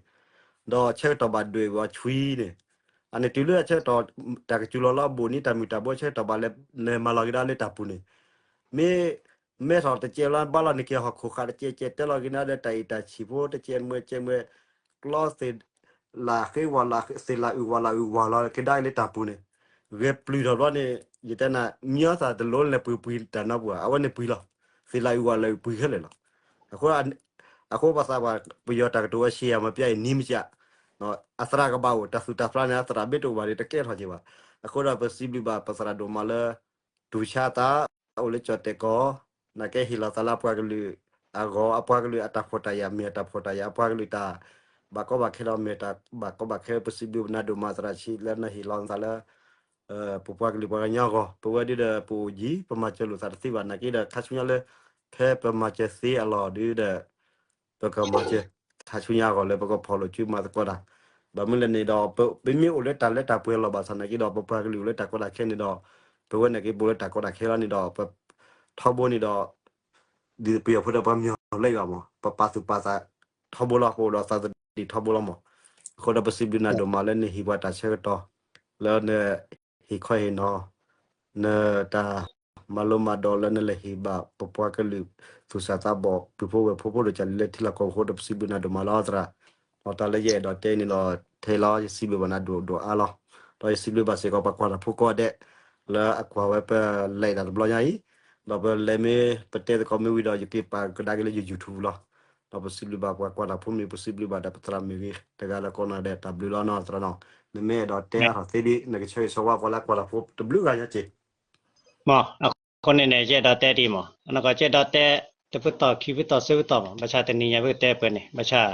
ဒီးဆၢကတီၢ်ဘၣ်ဒွဲၣ်ဝဲအီၤဆွံန့ၣ်, အန့ၣ်တုၤလၢအဆၢကတီၢ် တၢ်ကစူၤလီၤလၢအဘူးနံၤတၢ်မုၢ်တၢ်ဘိ ဆၢကတီၢ်ဘၣ်လဲၤမၤလီၤက့ၤဒၣ်လၢတၢ်ပူၤန့ၣ်, မ့ၢ် မဲထီၣ်တကဲလီၤ ဘၣ်လီၤန့ၣ်က့ၤဟီၣ်ခိၣ်ဃာ်တကဲကဲတဲလီၤက့ၤန့ၣ်ဒီး တၢ်အ့ၣ်တၢ်ဆံးဖိတကဲမွဲကဲမွဲ, ကျီသ့ၣ်လၣ်ဃ့ဝၣ်လၣ် သ့ၣ်လၣ်အုၣ်ဝၣ်လၣ်အုၣ်ဝၣ်လီၤက့ၤဒၣ်လၢတၢ်ပူၤန့ၣ်, ဂဲၤပျုၢ်ထီၣ်ဘျီန့ၣ် ယတဲနၤ မံအီသၣ်တလိၣ်လဲၤပှ့ၤပှ့ၤတၢ်နီပူၤဧါ, အဝဲန့ၣ်ပှ့ၤလီၤ, သ့ၣ်လၣ်အုၣ်ဝၣ်လၢအုၣ်ပှ့ၤခဲလၢာ်လီၤ. အဃိ အဃိပှၤသးပှၢ် ပယီၤတၢ်ကတိၤဝဲ ရှည်ရမယ် ပျၢ်ရင်နင်းမကျ, အသရၣ်ကဘၣ်အိၣ် တၢ်သူၣ်တၢ်ဖျးန့ၣ် အသရၣ်မ့ၢ်တအိၣ်ဘၣ်ဒီး တကဲထီၣ်က့ၤဘၣ်. အဃိဒီးပစံးဘျုးဘၣ်ပသရၣ်ဒိၣ်မးလၢ တူၢ်ဆါသး အိၣ်လၢကၠီၣ်တဲာ်ကီၢ်, နာ်က့ဟ့ၣ်လီၤသးလၢအပှၤကလုာ်အဂီၢ်, အပှၤကလုာ်အတၢ်ဖှီၣ်တၢ်ယာ် မ့ၢ်အတၢ်ဖှီၣ်တၢ်ယာ်, အပှၤကလုာ်တၢ်ဘၣ်ကီဘၣ်ခဲဒီး မ့ၢ်တၢ်ဘၣ်ကီဘၣ်ခဲ, ပစံးဘျုးပနၤဒိၣ်မးသရၣ်ဆံးလၢနဟ့ၣ်လီၤသးလၢ ပပှၤကလုာ်ပှၤကညီအဂီၢ်, ပဝဲဒၣ်ဒီးပအိၣ်ယံၤ ပမၤစၢၤလိာ်သးတသ့ဘၣ်. နာ်က့ဒီး ခါဆူညါလၢ ဖဲပမၤစၢၤသ့အလီၢ်ဒုဒီး ပကမၤစၢၤ ခါဆူညါအဂီၢ်လၢပကဖီၣ်လိာ်စုမၤသကိးတၢ်, ဘၣ်မနုၤလဲၣ်န့ၣ်ဒီး ပမ့ၢ်အိၣ်လၢတၢ်လၢတၢ်ပှဲၤလီၤဘၣ်ဆၣ်နာ်က့ဒီး ပပှၤကလုာ်အိၣ်လၢတၢ်ကီတၢ်ခဲန့ၣ်ဒီး ပဝဲန့ၣ်က့ၤပအိၣ်လၢတၢ်ကီတၢ်ခဲလီၤန့ၣ်ဒီး ပ ထီဘိန့ၣ်ဒီး ဒ်ပယီၤဖိဒီးပှၤမၠီၤလၢယွၤမး ပပာ်သူၣ်ပာ်သးထီဘိလီၤ, ပအိၣ်ဒီးသးသဒံးထီဘိလီၤမး. အဃိဒီးပစံးဘျုးနၤဒိၣ်မးလၢနဟ့ၣ်ပှၤတၢ်ဆၢကတီၢ် လၢနဟ့ၣ်ခီဟ့ၣ်နီၤ နတၢ် မၤလိမၤဒိးလၢနလဲၤဟ့ၣ်ဘၣ်ပပှၤကလုာ် သူၣ်စၢ်သးဘီၣ် ပုၢ်ဖိဝဲၢ်ဖိ ဖိဒိၣ်ကၢ်လံၤလၢထံလီၢ်ကီၢ်ပူၤအဃိဒီး ပစံးဘျုးနၤဒိၣ်မးလီၤသရၣ်. ဒီးတၢ်လၢယအဲၣ်ဒိးတဲန့ၣ်ဒီး ထဲလီၤ ယစံးဘျုးဘၣ်နၤဒိၣ်ဒိၣ်အါလီၤ. ဒီးယစံးဘျုးဘၣ်စ့ၢ်ကီးပှၤကွၢ်တၢ်ဖိကိးဂၤဒဲး လၢအကွၢ်ဝဲပလဲၤတၢ်တဘျီညါအံၤ, ဒီးပလဲၤမ့ၢ်ပတဲသကိးမ့ၢ်ဝံၤဒီး ယက့ၤပာ်ကဒါက့ၤလၢယ YouTube လီၤ. ဒီးပစံးဘျုးဘၣ်ပှၤကွၢ်တၢ်ဖိမ့ၢ် ပစံးဘျုးဘၣ်ဒီးပသရၣ်မ့ၢ်ဂ့ၤ တဂၤလၢကိးဂၤဒဲး တၢ်ဘျုးလီၤနီၢ်သရၣ်နီၤ. နမ့ၢ်အဲၣ်ဒိးတဲအါထီၣ်သ့ဒ် နကဆၢဂ့ၤဆၢဝါပှၤလၢအကွၢ်တၢ်ဖိတဘျုးဂၤညါက့ၤ မ့ၢ်အဃိန့ၣ်န့ၣ် ယအဲၣ်ဒိးတဲဒ်မး အနီၢ်ကီၢ် ယအဲၣ်ဒိးတဲ တဖုသီၣ်ခံဖုသီၣ်သၢဖုသီၣ်မး ဘၣ်ဆၣ်တနံၤညါဖုတဲပှဲၤန့ၣ် ဘၣ်ဆၣ်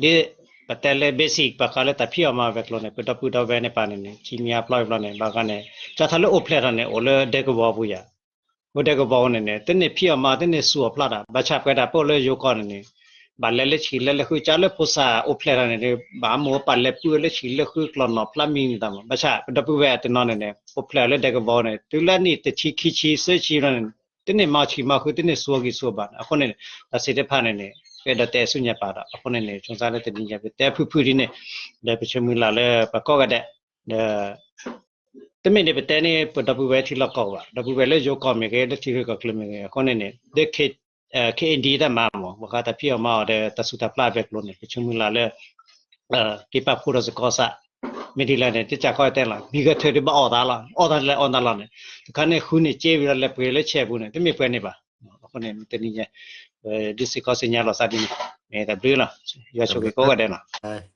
ဒ်ပတဲလၢ basic ဘၣ်ဃးလၢတၢ်ဖံးအီၣ်မၤအီၣ်ဝဲၤကျိၤန့ၣ် ပဒီပုၢ်ဒီဝဲၢ်န့ၣ်ပာ်န့ၣ်န့ၣ် ခံမံၤအါဖျီအံၤဘျီန့ၣ် ဘၣ်ဃးန့ၣ် ကၢ်ထီၣ်လၢအိၣ်ဖျဲၣ်ထီၣ်န့ၣ် အိၣ်လၢဒဲကဝီၤပူၤယၤ အိၣ်ဒဲကဝီၤန့ၣ်န့ၣ် တန့ၢ်ဖံးအီၣ်မၤအီၣ် တန့ၢ်စူၢ်အီၣ်ဖျါတၢ် ဘၣ်ဆၣ်ပှဲၤဒၣ်ပအိၣ်လၢယိၤကီၢ်န့ၣ်န့ၣ် ဘၣ်လဲၤလၢဆံးလဲၤလၢဃု ကၢ်လၢဖိစၢ်အိၣ်ဖျဲၣ်ထီၣ်န့ၣ်န့ၣ် ဘၣ်မ့ၢ်ပာ်လဲၤပုၢ်လၢဆံးလၢဃုကျီၢ်နီၣ်ဖျါမံၤန့ၣ်တၢ်မး ဘၣ်ဆၣ်ပဒီပုၢ်ဝဲၢ်တနီၤန့ၣ်န့ၣ် အိၣ်ဖျဲၣ်လၢဒဲကဝီၤန့ၣ် တုၤလၢနံၣ်တဆံခံဆံသၢဆံဘျီန့ၣ် တန့ၢ်မၤဆံးမၤဃု တန့ၢ်စူၢ်အီၣ်ဂံၢ်စူၢ်အီၣ်ဘါန့ၣ် အဃိန့ၣ် တၢ်သ့ၣ်တဖၣ်န့ၣ်န့ၣ် ပအဲၣ်ဒိးတဲဆူညါပာ်ဒီး အဃိန့ၣ်န့ၣ် ဆိကမိၣ်လၢတနံၤညါ ပတဲဖုဖုဒ်န့ၣ် ဒီးပဆၢမုၢ်လၢ်လၢပှၤကိးဂၤဒဲး ဒီး တမ့ၢ်ဒ်ပတဲန့ၣ် ပဒီပုၢ်ဝဲၢ်ထံလီၢ်ကီၢ်ဘၣ် ဒီပုၢ်ဝဲၢ်လၢယိၤကီၢ်မ့ၢ်ဂ့ၤ လၢထံဂုၤကီၢ်ချၢမ့ၢ်ဂ့ၤ အဃိန့ၣ်န့ၣ် ဒ် K- KND တၢ်မၤမး ဘၣ်ဃးတၢ်ဖံးအီၣ်မၤအီၣ်ဒီးတၢ်ဆူးတၢ်ပျၢ်အဝဲၤကျိၤန့ၣ် ပဆၢမုၢ်လၢ်လၢ က့ၤပာ်ဖှိၣ်ထီၣ်စ့ၢ်ကီးစ့ၢ် မ့ၢ်ဒ်လဲၣ်န့ၣ် တကးခီတဲလီၤ မ့ၢ်ဂဲၤထၢၣ်ဒ်ဘၣ်အီၣ်သးလီၤ အီၣ်သးလဲၤအီၣ်သးလီၤန့ၣ် တခါန့ၣ်ဃုန့ၣ်က့ၤဝံၤဒီးလဲၤပှ့ၤလၢဆဲးပူၤန့ၣ် တမ့ၢ်ပှဲၤန့ၣ်ဘၣ် အဃိန့ၣ် တနံၤညါ ဒ်စ့ၢ်ကီးစ့ၢ်ညါလီၤသးဒ်န့ၣ် မ့ၢ်တၢ်ဘျုးလီၤ ယွၤဆိၣ်ဂ့ၤကိးဂၤဒဲးလီၤ